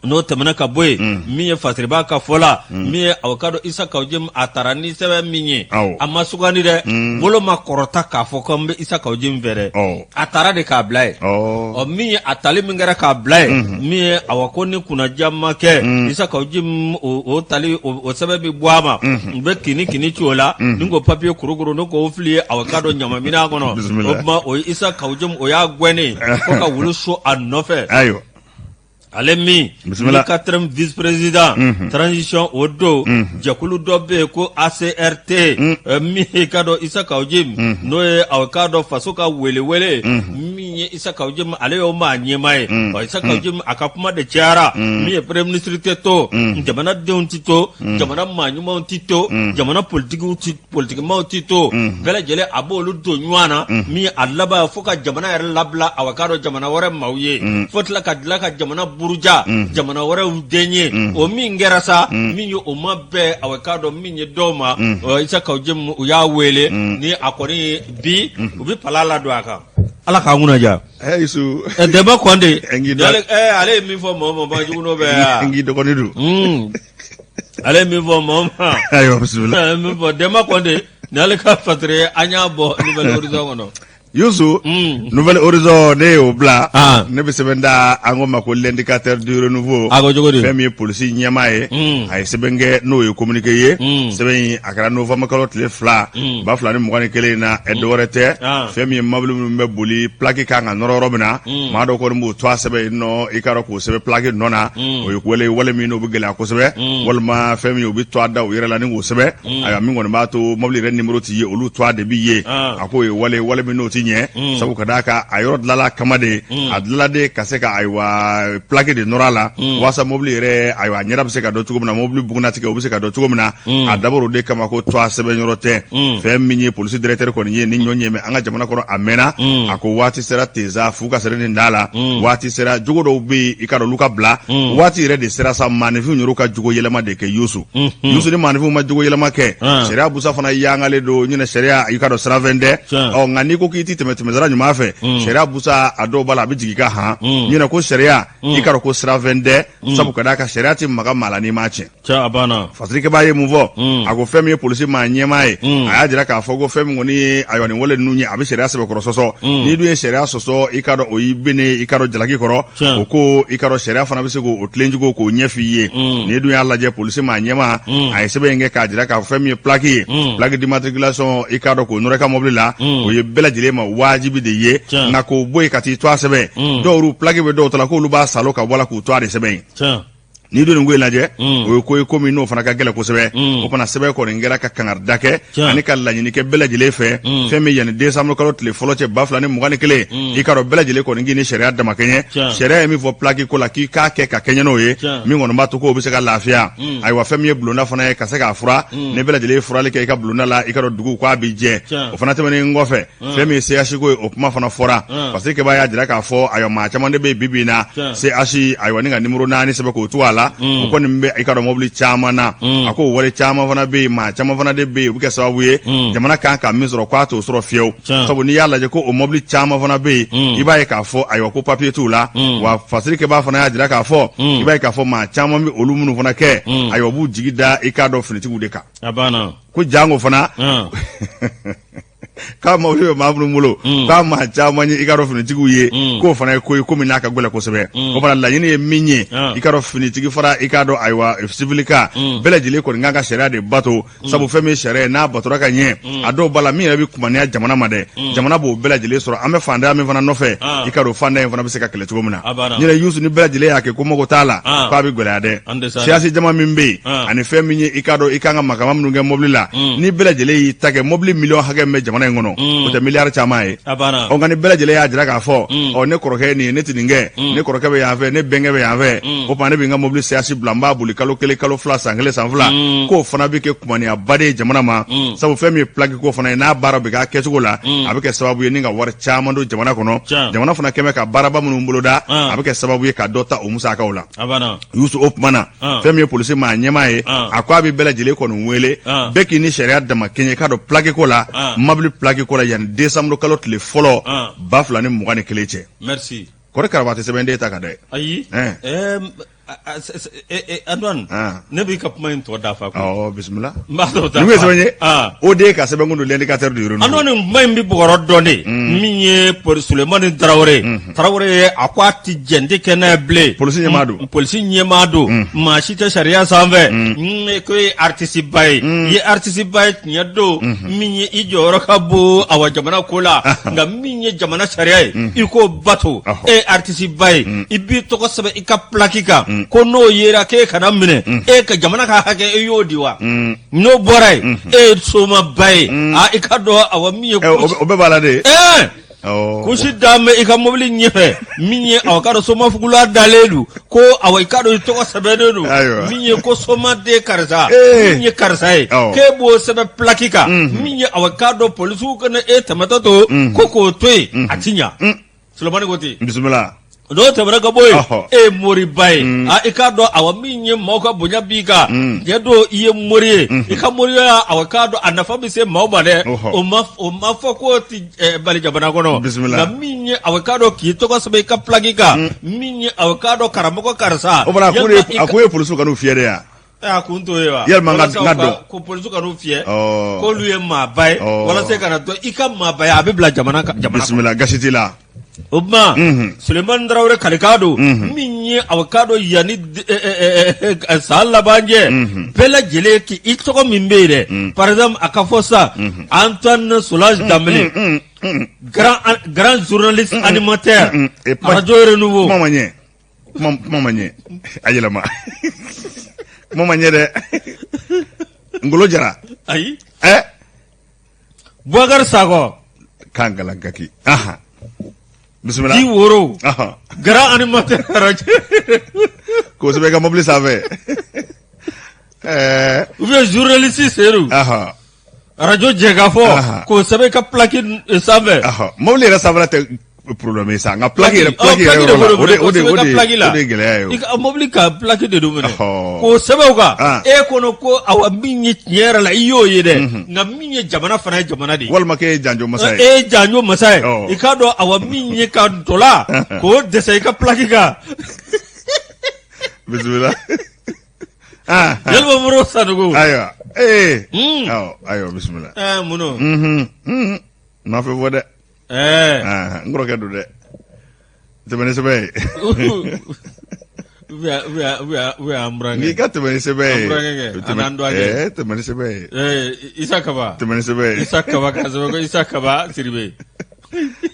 [SPEAKER 1] N'o tɛmɛna ka bɔ yen, min ye Fasiriba ka fɔ la, min ye awa k'a dɔn Isa Kawu Jim a taara ni sɛbɛn min ye, a ma sugandi dɛ, bolo ma kɔrɔta k'a fɔ ko n bɛ Isa Kawu Jim fɛ dɛ, a taara de k'a bila yen. Ɔ min ye a tali min kɛra k'a bila yen, min ye awa ko ni kunnaja ma kɛ, Isa Kawu Jim o tali o sɛbɛn bɛ bɔ a ma, u bɛ kini kini ci o la ni k'o papiye kurukuru ni k'o fili awa k'a dɔn ɲamaminɛn kɔnɔ. O tuma o ye Isa Kawu Jim o y'a gɛnnen fo ka wulu so a nɔfɛ.
[SPEAKER 2] Ayiwa.
[SPEAKER 1] Ale min
[SPEAKER 2] Bisimila.
[SPEAKER 1] ni quatrième vice président transition o don, jɛkulu dɔ bɛ yen ko ACRT, min ye k'a dɔn Isa Kawu Jim, n'o ye aw k'a dɔn faso ka welewele, min ye Isa Kawu Jim ale y'o maa ɲɛmaa ye. Ɔ Isa Kawu Jim a ka kuma de cayara, min ye premier ministre tɛ to, jamanadenw tɛ to, jamana maa ɲumanw tɛ to, jamana politikiw tɛ politikimaaw tɛ to, bɛɛ lajɛlen a b'olu don ɲɔgɔn na. Min ye a laban fo ka jamana yɛrɛ labila awa k'a dɔn jamana wɛrɛ maaw ye, fo tila ka tila ka jamana buruja jamana wɛrɛw den ye. O min kɛra sa, min ye o ma bɛn awa k'a dɔn min ye dɔw ma, Isa Kawu Jim u y'a wele ni a kɔni bi u bɛ pala ladon a kan. Ala k'an kunna diya.
[SPEAKER 2] Ɛ Isu.
[SPEAKER 1] Ɛ Dɛnba Kɔnde. Ale ye min fɔ mɔgɔ ma ba jugu n'o bɛ yan.
[SPEAKER 2] N k'i dɔgɔnin don.
[SPEAKER 1] Ale ye min fɔ mɔgɔ ma.
[SPEAKER 2] Ayiwa bisimila.
[SPEAKER 1] A ye min fɔ Dɛnba Kɔnde nin y'ale ka fasiri ye an y'a bɔ Nouvel Horizon kɔnɔ.
[SPEAKER 2] Yusu Nouvel Horizon ne y'o bila ne bɛ sɛbɛn da an ko ma ko l'indicateur du renouveau
[SPEAKER 1] a ko cogo di
[SPEAKER 2] fɛn min ye polisi ɲɛmaa ye a ye sɛbɛn kɛ n'o ye communiqué ye sɛbɛn in a kɛra novembre kalo tile 2 2021 in na ɛ dɔwɛrɛ tɛ fɛn min ye mobili minnu bɛ boli plaque kan ka nɔrɔ yɔrɔ min na maa dɔw kɔni b'u tɔgɔ sɛbɛn yen nɔ i k'a dɔn k'o sɛbɛn plaque nɔ na o ye wale wale min n'o bɛ gɛlɛya kosɛbɛ walima fɛn min ye u bɛ tɔgɔ da u yɛrɛ la ni k'o sɛbɛn ayiwa min kɔni b'a to mobili yɛrɛ numéro tɛ ye olu tɔgɔ de bɛ ye a k'o ye wale wale min n'o tɛ ɲɛ sabu ka d'a kan a yɔrɔ dilala kama de a dilala de ka se ka ayiwa plaque de nɔrɔ a la walasa mobili yɛrɛ ayiwa a ɲɛda bɛ se ka dɔn cogo min na mobili bugunnatigɛ o bɛ se ka dɔn cogo min na a dabɔra o de kama ko tɔgɔ sɛbɛn yɔrɔ tɛ fɛn min ye polisi directeur kɔni ye ni ɲɔ ɲɛmɛ an ka jamana kɔnɔ a mɛnna a ko waati sera teza fu ka sɛrɛ nin da la waati sera jogo dɔw bɛ yen i k'a dɔn olu ka bila waati yɛrɛ de sera sa maaninfinw yɛrɛ ka jogo yɛlɛma de kɛ Yusu Yusu ni maaninfinw ma jogo yɛlɛma kɛ sariya busa fana yangalen don ɲinɛ sariya i k'a dɔn siranfɛn tɛ ɔ nka n'i ko k'i ti tɛmɛ tɛmɛsira ɲuman fɛ sariya busa a dɔw b'a la a bɛ jigin i kan han ɲinɛ ko sariya i k'a dɔn ko siranfɛn tɛ sabu ka d'a kan sariya tɛ maga maa la n'i m'a tiɲɛ
[SPEAKER 1] Cɛ a banna.
[SPEAKER 2] Fasirikɛbaa ye mun fɔ a ko fɛn min ye polisi maa ɲɛmaa ye a y'a jira k'a fɔ ko fɛn min kɔni ye ayiwa nin wale ninnu ye a bɛ sariya sɛbɛkɔrɔ sɔsɔ n'i dun ye sariya sɔsɔ i k'a dɔn o y'i bennen i k'a dɔn jalaki kɔrɔ o ko i k'a dɔn sariya fana bɛ se k'o tilencogo k'o ɲɛf'i ye n'i dun y'a lajɛ polisi maa ɲɛmaa a ye sɛbɛn in kɛ k'a jira k'a fɔ fɛn min ye plaque ye plaque d'immatriculation i k'a dɔn k'o nɔrɔ i ka mobili la o ye bɛɛ lajɛlen ma wajibi de ye nka k'o bɔ yen ka t'i tɔgɔ sɛbɛn dɔw plaque bɛ dɔw ta la k'olu b'a salo ka bɔ a la k'u tɔgɔ de sɛbɛn yen n'i dun nin ko in lajɛ o ye ko ye ko min n'o fana ka gɛlɛn kosɛbɛ o fana sɛbɛn kɔni kɛra ka kangarida kɛ ani ka laɲini kɛ bɛɛ lajɛlen fɛ fɛn min yanni décembre kalo tile fɔlɔ cɛ 2021 i k'a dɔn bɛɛ lajɛlen kɔni k'i ni sariya damakɛɲɛ sariya ye min fɔ plaque ko la k'i k'a kɛ ka kɛɲɛ n'o ye min kɔni b'a to k'o bɛ se ka lafiya ayiwa fɛn min ye bulonda fana ye ka se k'a fura ni bɛɛ lajɛlen ye furali kɛ i ka bulonda la i k'a dɔn dugu k'a bɛ jɛ o fana tɛmɛnen kɔfɛ fɛn min ye CH ko ye o kuma fana fɔra fasirikɛbaa y'a jira k'a fɔ ayiwa maa caman de bɛ yen bi bi in na CH ayiwa ni ka numéro 4 sɛbɛn k'o tugu a la o kɔni bɛ i k'a dɔn mobili caman na a ko wale caman fana bɛ yen maa caman fana de bɛ yen o bɛ kɛ sababu ye jamana kan ka min sɔrɔ k'a t'o sɔrɔ fiyewu sabu n'i y'a lajɛ ko o mobili caman fana bɛ yen i b'a ye k'a fɔ ayiwa ko papiye t'u la wa fasirikɛbaa fana y'a jira k'a fɔ i b'a ye k'a fɔ maa caman bɛ olu minnu fana kɛ ayiwa u b'u jigi da i k'a dɔn finitigiw de kan ko jango fana k'a mobili bɛ maa minnu bolo k'a maa caman ye i k'a dɔn finitigiw ye k'o fana ye ko ye ko min n'a ka gɛlɛn kosɛbɛ o fana laɲini ye min ye i k'a dɔn finitigi fara i k'a dɔn ayiwa civil kan bɛɛ lajɛlen kɔni kan ka sariya de bato sabu fɛn min ye sariya ye n'a batora ka ɲɛ a dɔw b'a la min yɛrɛ bɛ kumaniya jamana ma dɛ jamana b'o bɛɛ lajɛlen sɔrɔ an bɛ fantanya min fana nɔfɛ i k'a dɔn fantanya in fana bɛ se ka kɛlɛ cogo min na ɲinɛ Yusu ni bɛɛ lajɛlen y'a kɛ ko mago t'a la k'a bɛ gɛlɛya dɛ CH jama min bɛ yen ani fɛn min ye i k'a dɔn i kan ka makama minnu kɛ mobili la ni bɛɛ lajɛlen y'i ta kɛ mobili miliyɔn hakɛ min bɛ jamana in kɔnɔ o tɛ miliyari caman ye ɔ nka ni bɛɛ lajɛlen y'a jira k'a fɔ ɔ ne kɔrɔkɛ ye nin ye ne tɛ nin kɛ ne kɔrɔkɛ bɛ yan fɛ ne bɛnkɛ bɛ yan fɛ o tuma ne bɛ n ka mobili CH bila n b'a boli kalo 1 kalo 2 san 1 san 2 k'o fana bɛ kɛ kumaniyaba de ye jamana ma sabu fɛn min ye plaque ko fana ye n'a baara bɛ k'a kɛcogo la a bɛ kɛ sababu ye ni ka wari caman don jamana kɔnɔ jamana fana kɛmɛ ka baaraba minnu boloda a bɛ kɛ sababu ye ka dɔ ta o musakaw la Yusu o tuma na fɛn min ye polisi maa ɲɛmaa ye a ko a bɛ bɛɛ lajɛlen kɔni wele bɛɛ k'i ni sariya dama kɛɲɛ k'a dɔn plaque ko la mobili plaque ko la yanni décembre kalo tile fɔlɔ 2021 cɛ kɔri karaba tɛ sɛbɛnden ta kan dɛ
[SPEAKER 1] ayi Antoine ne b'i ka kuma in tɔ dafa
[SPEAKER 2] ko bisimila n b'a tɔ dafa sɛbɛn ye o de ka sɛbɛn kun don l'indicateur du renouveau
[SPEAKER 1] Antoine kuma in bɛ bɔgɔrɔ dɔn de min ye Sulemani Tarawele Tarawele a ko a tɛ jɛn tɛ kɛ n'a ye bilen
[SPEAKER 2] polisi ɲɛmaa don
[SPEAKER 1] polisi ɲɛmaa don maa si tɛ sariya sanfɛ ko ye artiste ba ye i ye artiste ba ye tiɲɛ don min ye i jɔyɔrɔ ka bon awa jamana ko la nka min ye jamana sariya ye i k'o bato e ye artiste ba ye i b'i tɔgɔ sɛbɛn i ka plaque kan ko n'o yera k'e kana minɛ e ka jamana ka hakɛ e y'o di wa n'o bɔra yen e ye somaba ye aa i ka dɔn awa min ye
[SPEAKER 2] o bɛɛ b'a la de
[SPEAKER 1] kusi dalen bɛ i ka mobili ɲɛfɛ min ye awa k'a dɔn somafugula dalen don ko awa i k'a dɔn i tɔgɔ sɛbɛnnen don min ye ko somaden karisa min ye karisa ye k'e b'o sɛbɛn plaque kan min ye awa k'a dɔn polisiw kana e tɛmɛtɔ to ko k'o to yen a ti ɲa Sulemani ko ten
[SPEAKER 2] bisimila.
[SPEAKER 1] N'o tɛmɛna ka bɔ yen, e ye moriba ye, i k'a dɔn awa min ye maaw ka bonya b'i kan, tiɲɛ don i ye mori ye, i ka moriya awa k'a dɔn a nafa bɛ se maaw ma dɛ, o ma fɔ k'o tɛ bali jamana kɔnɔ, nka min ye awa k'a dɔn k'i tɔgɔ sɛbɛn i ka plaque kan, min ye awa k'a dɔn karamɔgɔ karisa.
[SPEAKER 2] O a ko ye polisiw kan'u fiyɛ de yan.
[SPEAKER 1] A kun t'o ye wa?
[SPEAKER 2] Yalima n ka dɔn.
[SPEAKER 1] Ko polisiw kan'u fiyɛ, k'olu ye maaba ye, walasa i kana dɔn i ka maabaya a bɛ bila jamana kan.
[SPEAKER 2] Bisimila gasi t'i la.
[SPEAKER 1] O tuma Sulemani Tarawele kalikan don min ye awa k'a dɔn yanni san laban cɛ bɛɛ lajɛlen k'i tɔgɔ min bɛ yen dɛ, par exemple a ka fɔ sa Antoine Solange Danbele, grand journaliste animateur radio Renouveau.
[SPEAKER 2] Kuma ma ɲɛ. Kuma ma ɲɛ, a yɛlɛma, kuma ma ɲɛ dɛ. Ngolo Jara.
[SPEAKER 1] Ayi.
[SPEAKER 2] Ɛ.
[SPEAKER 1] Boubacar Sakɔ.
[SPEAKER 2] Kan galan kaki, aha, bisimila.
[SPEAKER 1] Di Woro, grand animateur radio.
[SPEAKER 2] K'o sɛbɛn i ka mobili sanfɛ.
[SPEAKER 1] Ɛɛ, ou bien journaliste Seydou, radio Jɛkafɔ, k'o sɛbɛn i ka plaque sanfɛ.
[SPEAKER 2] Mobili yɛrɛ sanfɛla tɛ problème ye sa, nka plaque yɛrɛ, plaque yɛrɛ yɔrɔ la, o de ye gɛlɛya ye.
[SPEAKER 1] O i ka mobili ka plaque de don minɛ k'o sɛbɛn o kan e kɔnɔ ko awa min ye tiɲɛ yɛrɛ la i y'o ye dɛ, nka min ye jamana fana ye jamana de ye.
[SPEAKER 2] Walima k'e ye janjo masa ye.
[SPEAKER 1] E ye janjo masa ye, i k'a dɔn awa min ye ka ntola k'o dɛsɛ i ka plaque kan.
[SPEAKER 2] Bisimila.
[SPEAKER 1] Jeliba Moro Sanogo.
[SPEAKER 2] Ayiwa ee, ayiwa, bisimila.
[SPEAKER 1] Mun don?
[SPEAKER 2] N ma fɛn fɔ dɛ. N kɔrɔkɛ don dɛ. Tɛmɛ ni sɛbɛn ye. N'i ka tɛmɛ ni sɛbɛn ye. Tɛmɛ ni sɛbɛn
[SPEAKER 1] ye. Isa Kaba.
[SPEAKER 2] Tɛmɛ ni sɛbɛn ye.
[SPEAKER 1] Isa Kaba ka sɛbɛn ko Isa Kaba Sidibe.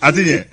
[SPEAKER 2] A ti ɲɛ.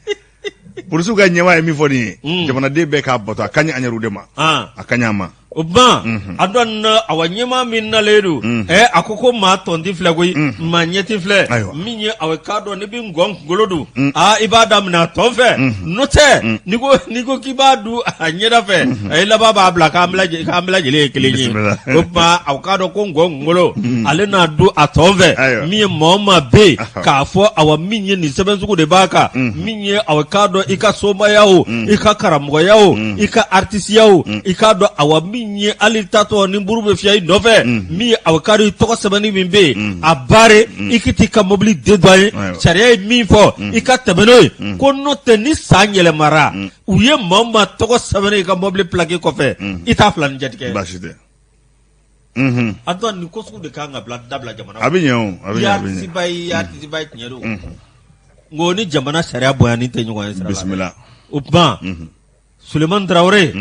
[SPEAKER 2] Polisiw ka ɲɛmaa ye min fɔ nin ye, jamanaden bɛɛ k'a bato, a ka ɲi an yɛrɛw de ma, a ka ɲi an ma.
[SPEAKER 1] O tuma a dɔn awa ɲɛmaa min nalen don, a ko ko maa tɔn tɛ filɛ koyi, maa ɲɛ tɛ filɛ. Min ye awa k'a dɔn n'i bɛ nkɔn kunkolo dun, aa i b'a daminɛ a tɔn fɛ, n'o tɛ n'i ko k'i b'a dun a ɲɛda fɛ, a ye laban b'a bila k'an bɛɛ lajɛlen ye kelen ye. O tuma a k'a dɔn ko nkɔn kunkolo ale n'a dun a tɔn fɛ. Min ye maa o maa bɛ yen k'a fɔ awa min ye nin sɛbɛn sugu de b'a kan, min ye awa k'a dɔn i ka somaya o, i ka karamɔgɔya o, i ka artisiya o, i k'a dɔn awa min ye hali tatɔ ni buru bɛ fiyɛ i nɔfɛ, min ye awa k'a dɔn i tɔgɔ sɛbɛnni min bɛ yen a barrer, i ka t'i ka mobili dédouaner, sariya ye min fɔ i ka tɛmɛ n'o ye, ko n'o tɛ ni san yɛlɛmara u ye maa o maa tɔgɔ sɛbɛnni i ka mobili plaque kɔfɛ, i t'a fila ni jatigɛ.
[SPEAKER 2] Baasi tɛ.
[SPEAKER 1] A dɔn nin ko sugu de kan ka bila dabila jamana.
[SPEAKER 2] A bɛ ɲɛ o, a bɛ
[SPEAKER 1] ɲɛ, a bɛ ɲɛ. I ye artiste ba ye, i ye artiste ba ye, tiɲɛ don, nka o ni jamana sariya bonyani tɛ ɲɔgɔn ye sira la.
[SPEAKER 2] Bisimila.
[SPEAKER 1] O tuma Sulemani Tarawele,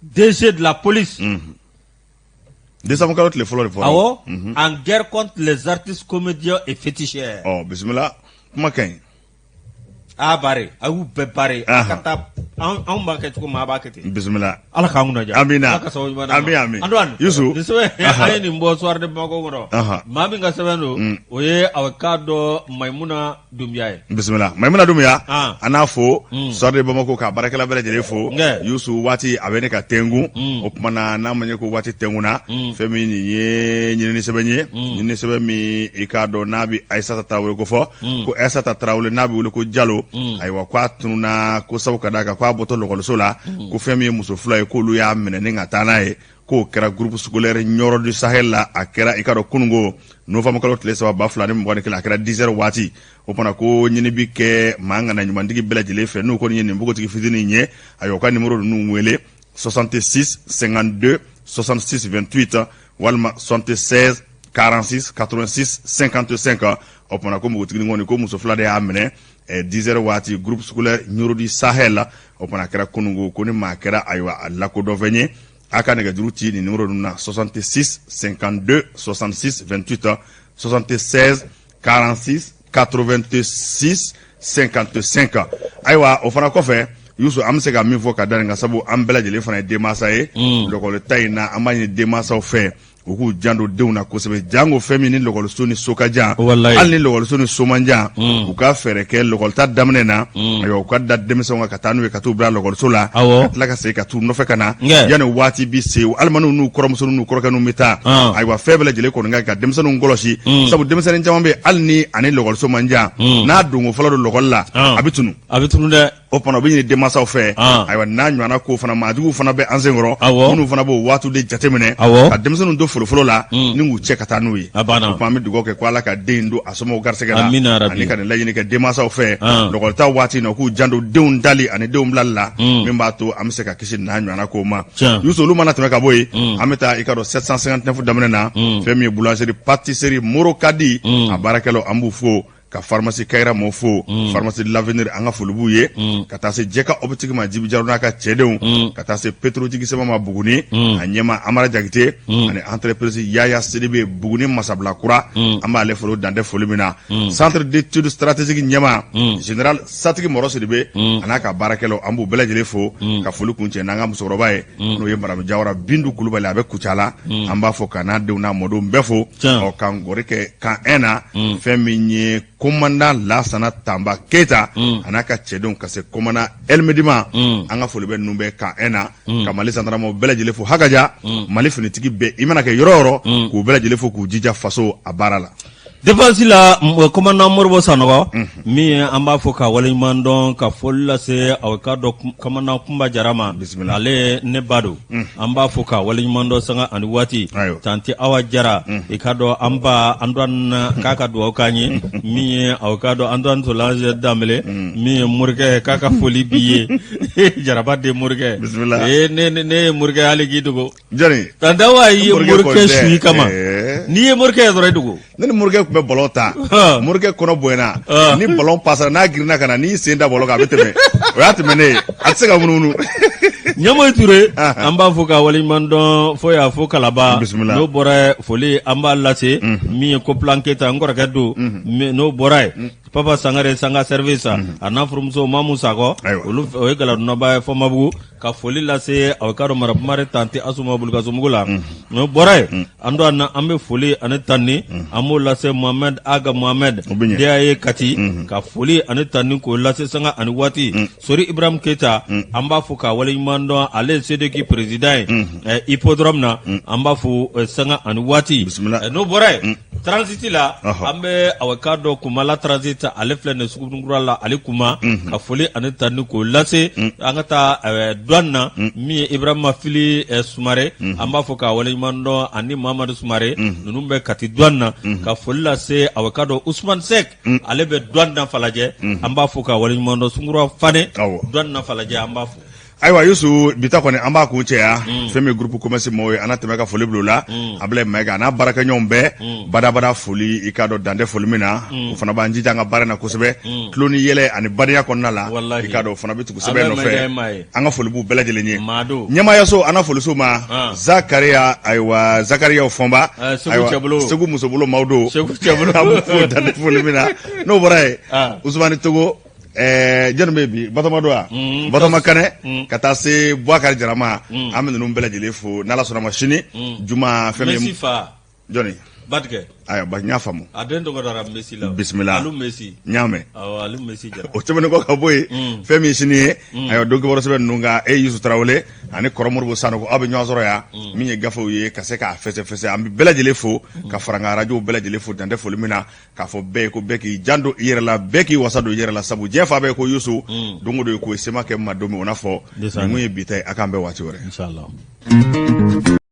[SPEAKER 1] DG de la police.
[SPEAKER 2] Décembre kalo tile fɔlɔ de fɔra.
[SPEAKER 1] Awɔ, en guerre contre les artistes comédiens et féticheurs.
[SPEAKER 2] Ɔ bisimila, kuma ka ɲi.
[SPEAKER 1] A barrer, a y'u bɛɛ barrer. A ka taa, anw b'a kɛ cogo min, a b'a kɛ ten.
[SPEAKER 2] Bisimila.
[SPEAKER 1] Ala k'an kunna diya.
[SPEAKER 2] Amina.
[SPEAKER 1] Ala ka sababu ɲuman d'an ma.
[SPEAKER 2] Ami ami.
[SPEAKER 1] Antoine.
[SPEAKER 2] Yusu.
[SPEAKER 1] Nin sɛbɛn an ye nin bɔ Soir de Bamako kɔnɔ. Maa min ka sɛbɛn don, o ye a k'a dɔn Mayimuna Dunbiya ye.
[SPEAKER 2] Bisimila Mayimuna Dunbiya. An n'a fo Soir de Bamako ka baarakɛla bɛɛ lajɛlen fo. Yusu, waati a bɛ ne ka tɛnkun. O tuma na n'a ma ɲɛ ko waati tɛnkunna, fɛn min nin ye ɲinini sɛbɛn ye, ɲinini sɛbɛn min i k'a dɔn n'a bɛ Ayisata Tarawele ko fɔ, ko Ayisata Tarawele n'a bɛ wele ko Jalo, ayiwa ko a tununna, ko sabu ka d'a kan ko a bɔtɔ lɔkɔliso la, ko fɛn min ye muso fila ye k'olu y'a minɛ ni ka taa n'a ye, k'o kɛra groupe scolaire Nioro du Sahel la. A kɛra i k'a dɔn kununko novembre kalo tile 3 2021, a kɛra 10 heures waati. O tuma ko ɲini bi kɛ maa ŋana ɲumantigi bɛɛ lajɛlen fɛ, n'u kɔni ye nin npogotigi fitinin ye, ayiwa u ka numéro ninnu wele: 66 52 66 28 walima 76 46 86 55. O tuma ko npogotiginin kɔni, ko muso fila de y'a minɛ 10 heures waati groupe scolaire Nioro du Sahel la. O tuma a kɛra kununko, ko ni maa kɛra ayiwa a lakodɔnfɛn ye, a ka nɛgɛjuru ci nin numéro ninnu na: 66 52 66 28, 76 46 86 55. Ayiwa o fana kɔfɛ, Yusu, an bɛ se ka min fɔ ka da nin kan, sabu an bɛɛ lajɛlen fana ye denmansa ye, lɔkɔli ta in na, an b'a ɲini denmansaw fɛ u k'u janto denw na kosɛbɛ, janko fɛn min ni lɔkɔliso ni so ka jan. Hali ni lɔkɔliso ni so man jan, u ka fɛɛrɛ kɛ lɔkɔlita daminɛ na, ayiwa u ka da denmisɛnw kan ka taa n'u ye ka t'u bila lɔkɔliso la, ka tila ka segin ka t'u nɔfɛ ka na yanni waati bi se. Walima n'u n'u kɔrɔmuso n'u kɔrɔkɛ ninnu bɛ taa, ayiwa fɛn bɛɛ lajɛlen kɔni ka ka denmisɛnninw kɔlɔsi, sabu denmisɛnnin caman bɛ yen, hali ni ani lɔkɔliso man jan, n'a donko fɔlɔ don lɔkɔli la, a bɛ tunu.
[SPEAKER 1] A bɛ tunu dɛ.
[SPEAKER 2] O fana bɛ ɲini denmansaw fɛ. Ayiwa, n'a ɲɔgɔnna ko fana, maajuguw fana bɛ an senkɔrɔ, minnu fana b'o waatiw de jateminɛ ka denmisɛnninw to folofolo la ni k'u cɛ ka taa n'u ye.
[SPEAKER 1] A banna.
[SPEAKER 2] O tuma, an bɛ dugawu kɛ ko Ala ka den in don a somɔgɔw garisɛgɛ la.
[SPEAKER 1] Amina yarabi.
[SPEAKER 2] Ani ka nin laɲini kɛ denmansaw fɛ, lɔkɔlita waati in na, u k'u janto denw tali ani denw bilali la, min b'a to an bɛ se ka kisi n'a ɲɔgɔnna kow ma. Yusu, olu mana tɛmɛ ka bɔ yen, an bɛ taa, i ka dɔn, 759 daminɛ na, fɛn min ye boulangerie pâtisserie Moro Kadi, a baarakɛlaw, an b'u fo, ka pharmacie Kayira mɔɔw fo, pharmacie de l'avenir, an ka foli b'u ye, ka taa se Jɛka optique ma, Jibi Jaro n'a ka cɛdenw, ka taa se Petrotigi Sɛbɛn ma Buguni, a ɲɛma Amara Jakite, ani entreprise Yaya Sidibe Buguni Masabila Kura, an b'ale fo dan tɛ foli min na. Centre d'études stratégiques ɲɛma général Satigi Mɔrɔ Sidibe, a n'a ka baarakɛlaw, an b'u bɛɛ lajɛlen fo, ka foli kuncɛ n'an ka musokɔrɔba ye, n'o ye Madame Jawara Bintu Kulubali, a bɛ Kucala, an b'a fɔ ka n'a denw n'a mɔdenw bɛɛ fo. Ɔ k'an gɔri kɛ camp 1 na, fɛn min ye commandant Lasana Tanba Keyita, a n'a ka cɛdenw, ka se commandant Elmedi ma, an ka foli bɛ ninnu bɛɛ camp 1 na, ka Mali sandaramaw bɛɛ lajɛlen fo, hakaja Mali finitigi bɛɛ, i mana kɛ yɔrɔ o yɔrɔ, k'u bɛɛ lajɛlen fo k'u jija faso a baara la.
[SPEAKER 1] Défense la, commandant Moribo Sanɔgɔ, min ye an b'a fɔ ka waleɲuman dɔn, ka foli lase aw ka dɔn commandant Kunba Jara ma, ale ne ba don, an b'a fɔ ka waleɲuman dɔn sanga ani waati. Tanti Awa Jara, i ka dɔn an ba Antoine, k'a ka dugawu k'an ye. Min ye aw ka dɔn Antoine Solange Danbele, min ye morikɛ, k'a ka foli b'i ye, Jaraba den morikɛ. Ee, ne ye morikɛ hali k'i dogo.
[SPEAKER 2] Jɔnni?
[SPEAKER 1] Tanti Awa ye morikɛ su i kama, n'i ye morikɛ ye dɔrɔn i dogo.
[SPEAKER 2] Ne ni morikɛ tun bɛ ballon ta, morikɛ kɔnɔ bonyana, ni ballon pasara, n'a girinna ka na, n'i sen da ballon kan, a bɛ tɛmɛ. O y'a tɛmɛ ne ye, a tɛ se ka munumunu.
[SPEAKER 1] Ɲamoyi Ture, an b'a fɔ ka waleɲuman dɔn fo y'a fo Kalaba.
[SPEAKER 2] Bisimila.
[SPEAKER 1] N'o bɔra, foli an b'a lase min ye Koplan Keyita, n kɔrɔkɛ don. N'o bɔra yen, Papa Sangare Sanga service, a n'a furumuso Mamu Sakɔ, olu o ye Galadonaba ye Fɔnbabugu, ka foli lase aw ka dɔn Marabumare Tanti Asuma Bulukasomugu la. N'o bɔra yen, an don an bɛ foli ani tanni, an b'o lase Mohamed Aga Mohamed DAE Kati, ka foli ani tanni k'o lase sanga ani waati. Sori Ibrahim Keyita, an b'a fɔ ka waleɲuman dɔn, ale ye CDQ président ye hippodrome na, an b'a fɔ sanga ani waati. N'o bɔra yen, transit la, an bɛ aw ka dɔn Kumala transit, ale filɛ nin Sugunikura la, ale kuma, ka foli ani tanni k'o lase. An ka taa douane na, min ye Ibrahima Fili Sumare, an b'a fɔ ka waleɲuman dɔn, ani Mamadu Sumare, ninnu bɛ Kati douane na, ka foli lase aw ka dɔn Usumani Sɛk, ale bɛ douane na Falajɛ, an b'a fɔ ka waleɲuman dɔn. Sunkura Fane, douane na Falajɛ, an b'a fɔ.
[SPEAKER 2] Ayiwa Yusu, bi ta kɔni an b'a kuncɛ yan. Fɛn min groupe commerce mɔgɔw ye, an na tɛmɛ ka foli bila u la. Ablaye Mayiga a n'a baarakɛɲɔgɔnw bɛɛ, badabada foli, i k'a dɔn dan tɛ foli min na. O fana b'an jija an ka baara in na kosɛbɛ, tulon ni yɛlɛ ani badenya kɔnɔna la. I k'a dɔn o fana bɛ tugu sɛbɛn nɔfɛ. An ka foli b'u bɛɛ lajɛlen ye. Ɲɛmaayaso, an na foli s'u ma. Zakariya, ayiwa Zakariya Fɔnba, Segu musobolo maaw don, an b'u fo dan tɛ foli min na. N'o bɔra yen, Usumani Togo, jɔnni bɛ bi Batɔma don wa? Batɔma Kanɛ, ka taa se Bubakari Jara ma, an bɛ ninnu bɛɛ lajɛlen fo. N'Ala sɔnna ma, sini juma, fɛn min
[SPEAKER 1] Messi fa.
[SPEAKER 2] Jɔnni?
[SPEAKER 1] Batigɛ.
[SPEAKER 2] Ayiwa, ba, n y'a faamu.
[SPEAKER 1] A den tɔgɔ dara Messi la.
[SPEAKER 2] Bisimila.
[SPEAKER 1] Alu Messi.
[SPEAKER 2] N y'a mɛn.
[SPEAKER 1] Awɔ, Alu Messi Jara.
[SPEAKER 2] O tɛmɛnen kɔ ka bɔ yen, fɛn min sini ye, ayiwa, don kibaru sɛbɛn ninnu kan, e Yusu Tarawele ani Kɔrɔ Moribo Sanogo, aw bɛ ɲɔgɔn sɔrɔ yan, min ye gafew ye ka se k'a fɛsɛfɛsɛ. An bɛ bɛɛ lajɛlen fo, ka fara n ka arajow bɛɛ lajɛlen fo, dan tɛ foli min na, k'a fɔ bɛɛ ye ko bɛɛ k'i janto i yɛrɛ la, bɛɛ k'i wasa don i yɛrɛ la, sabu diɲɛ fan bɛɛ ko Yusu, don o don ye ko ye, se ma kɛ ma don min o n'a fɔ. Nin kun ye bi ta ye, a k'an bɛn waati wɛrɛ.
[SPEAKER 1] Inshallah.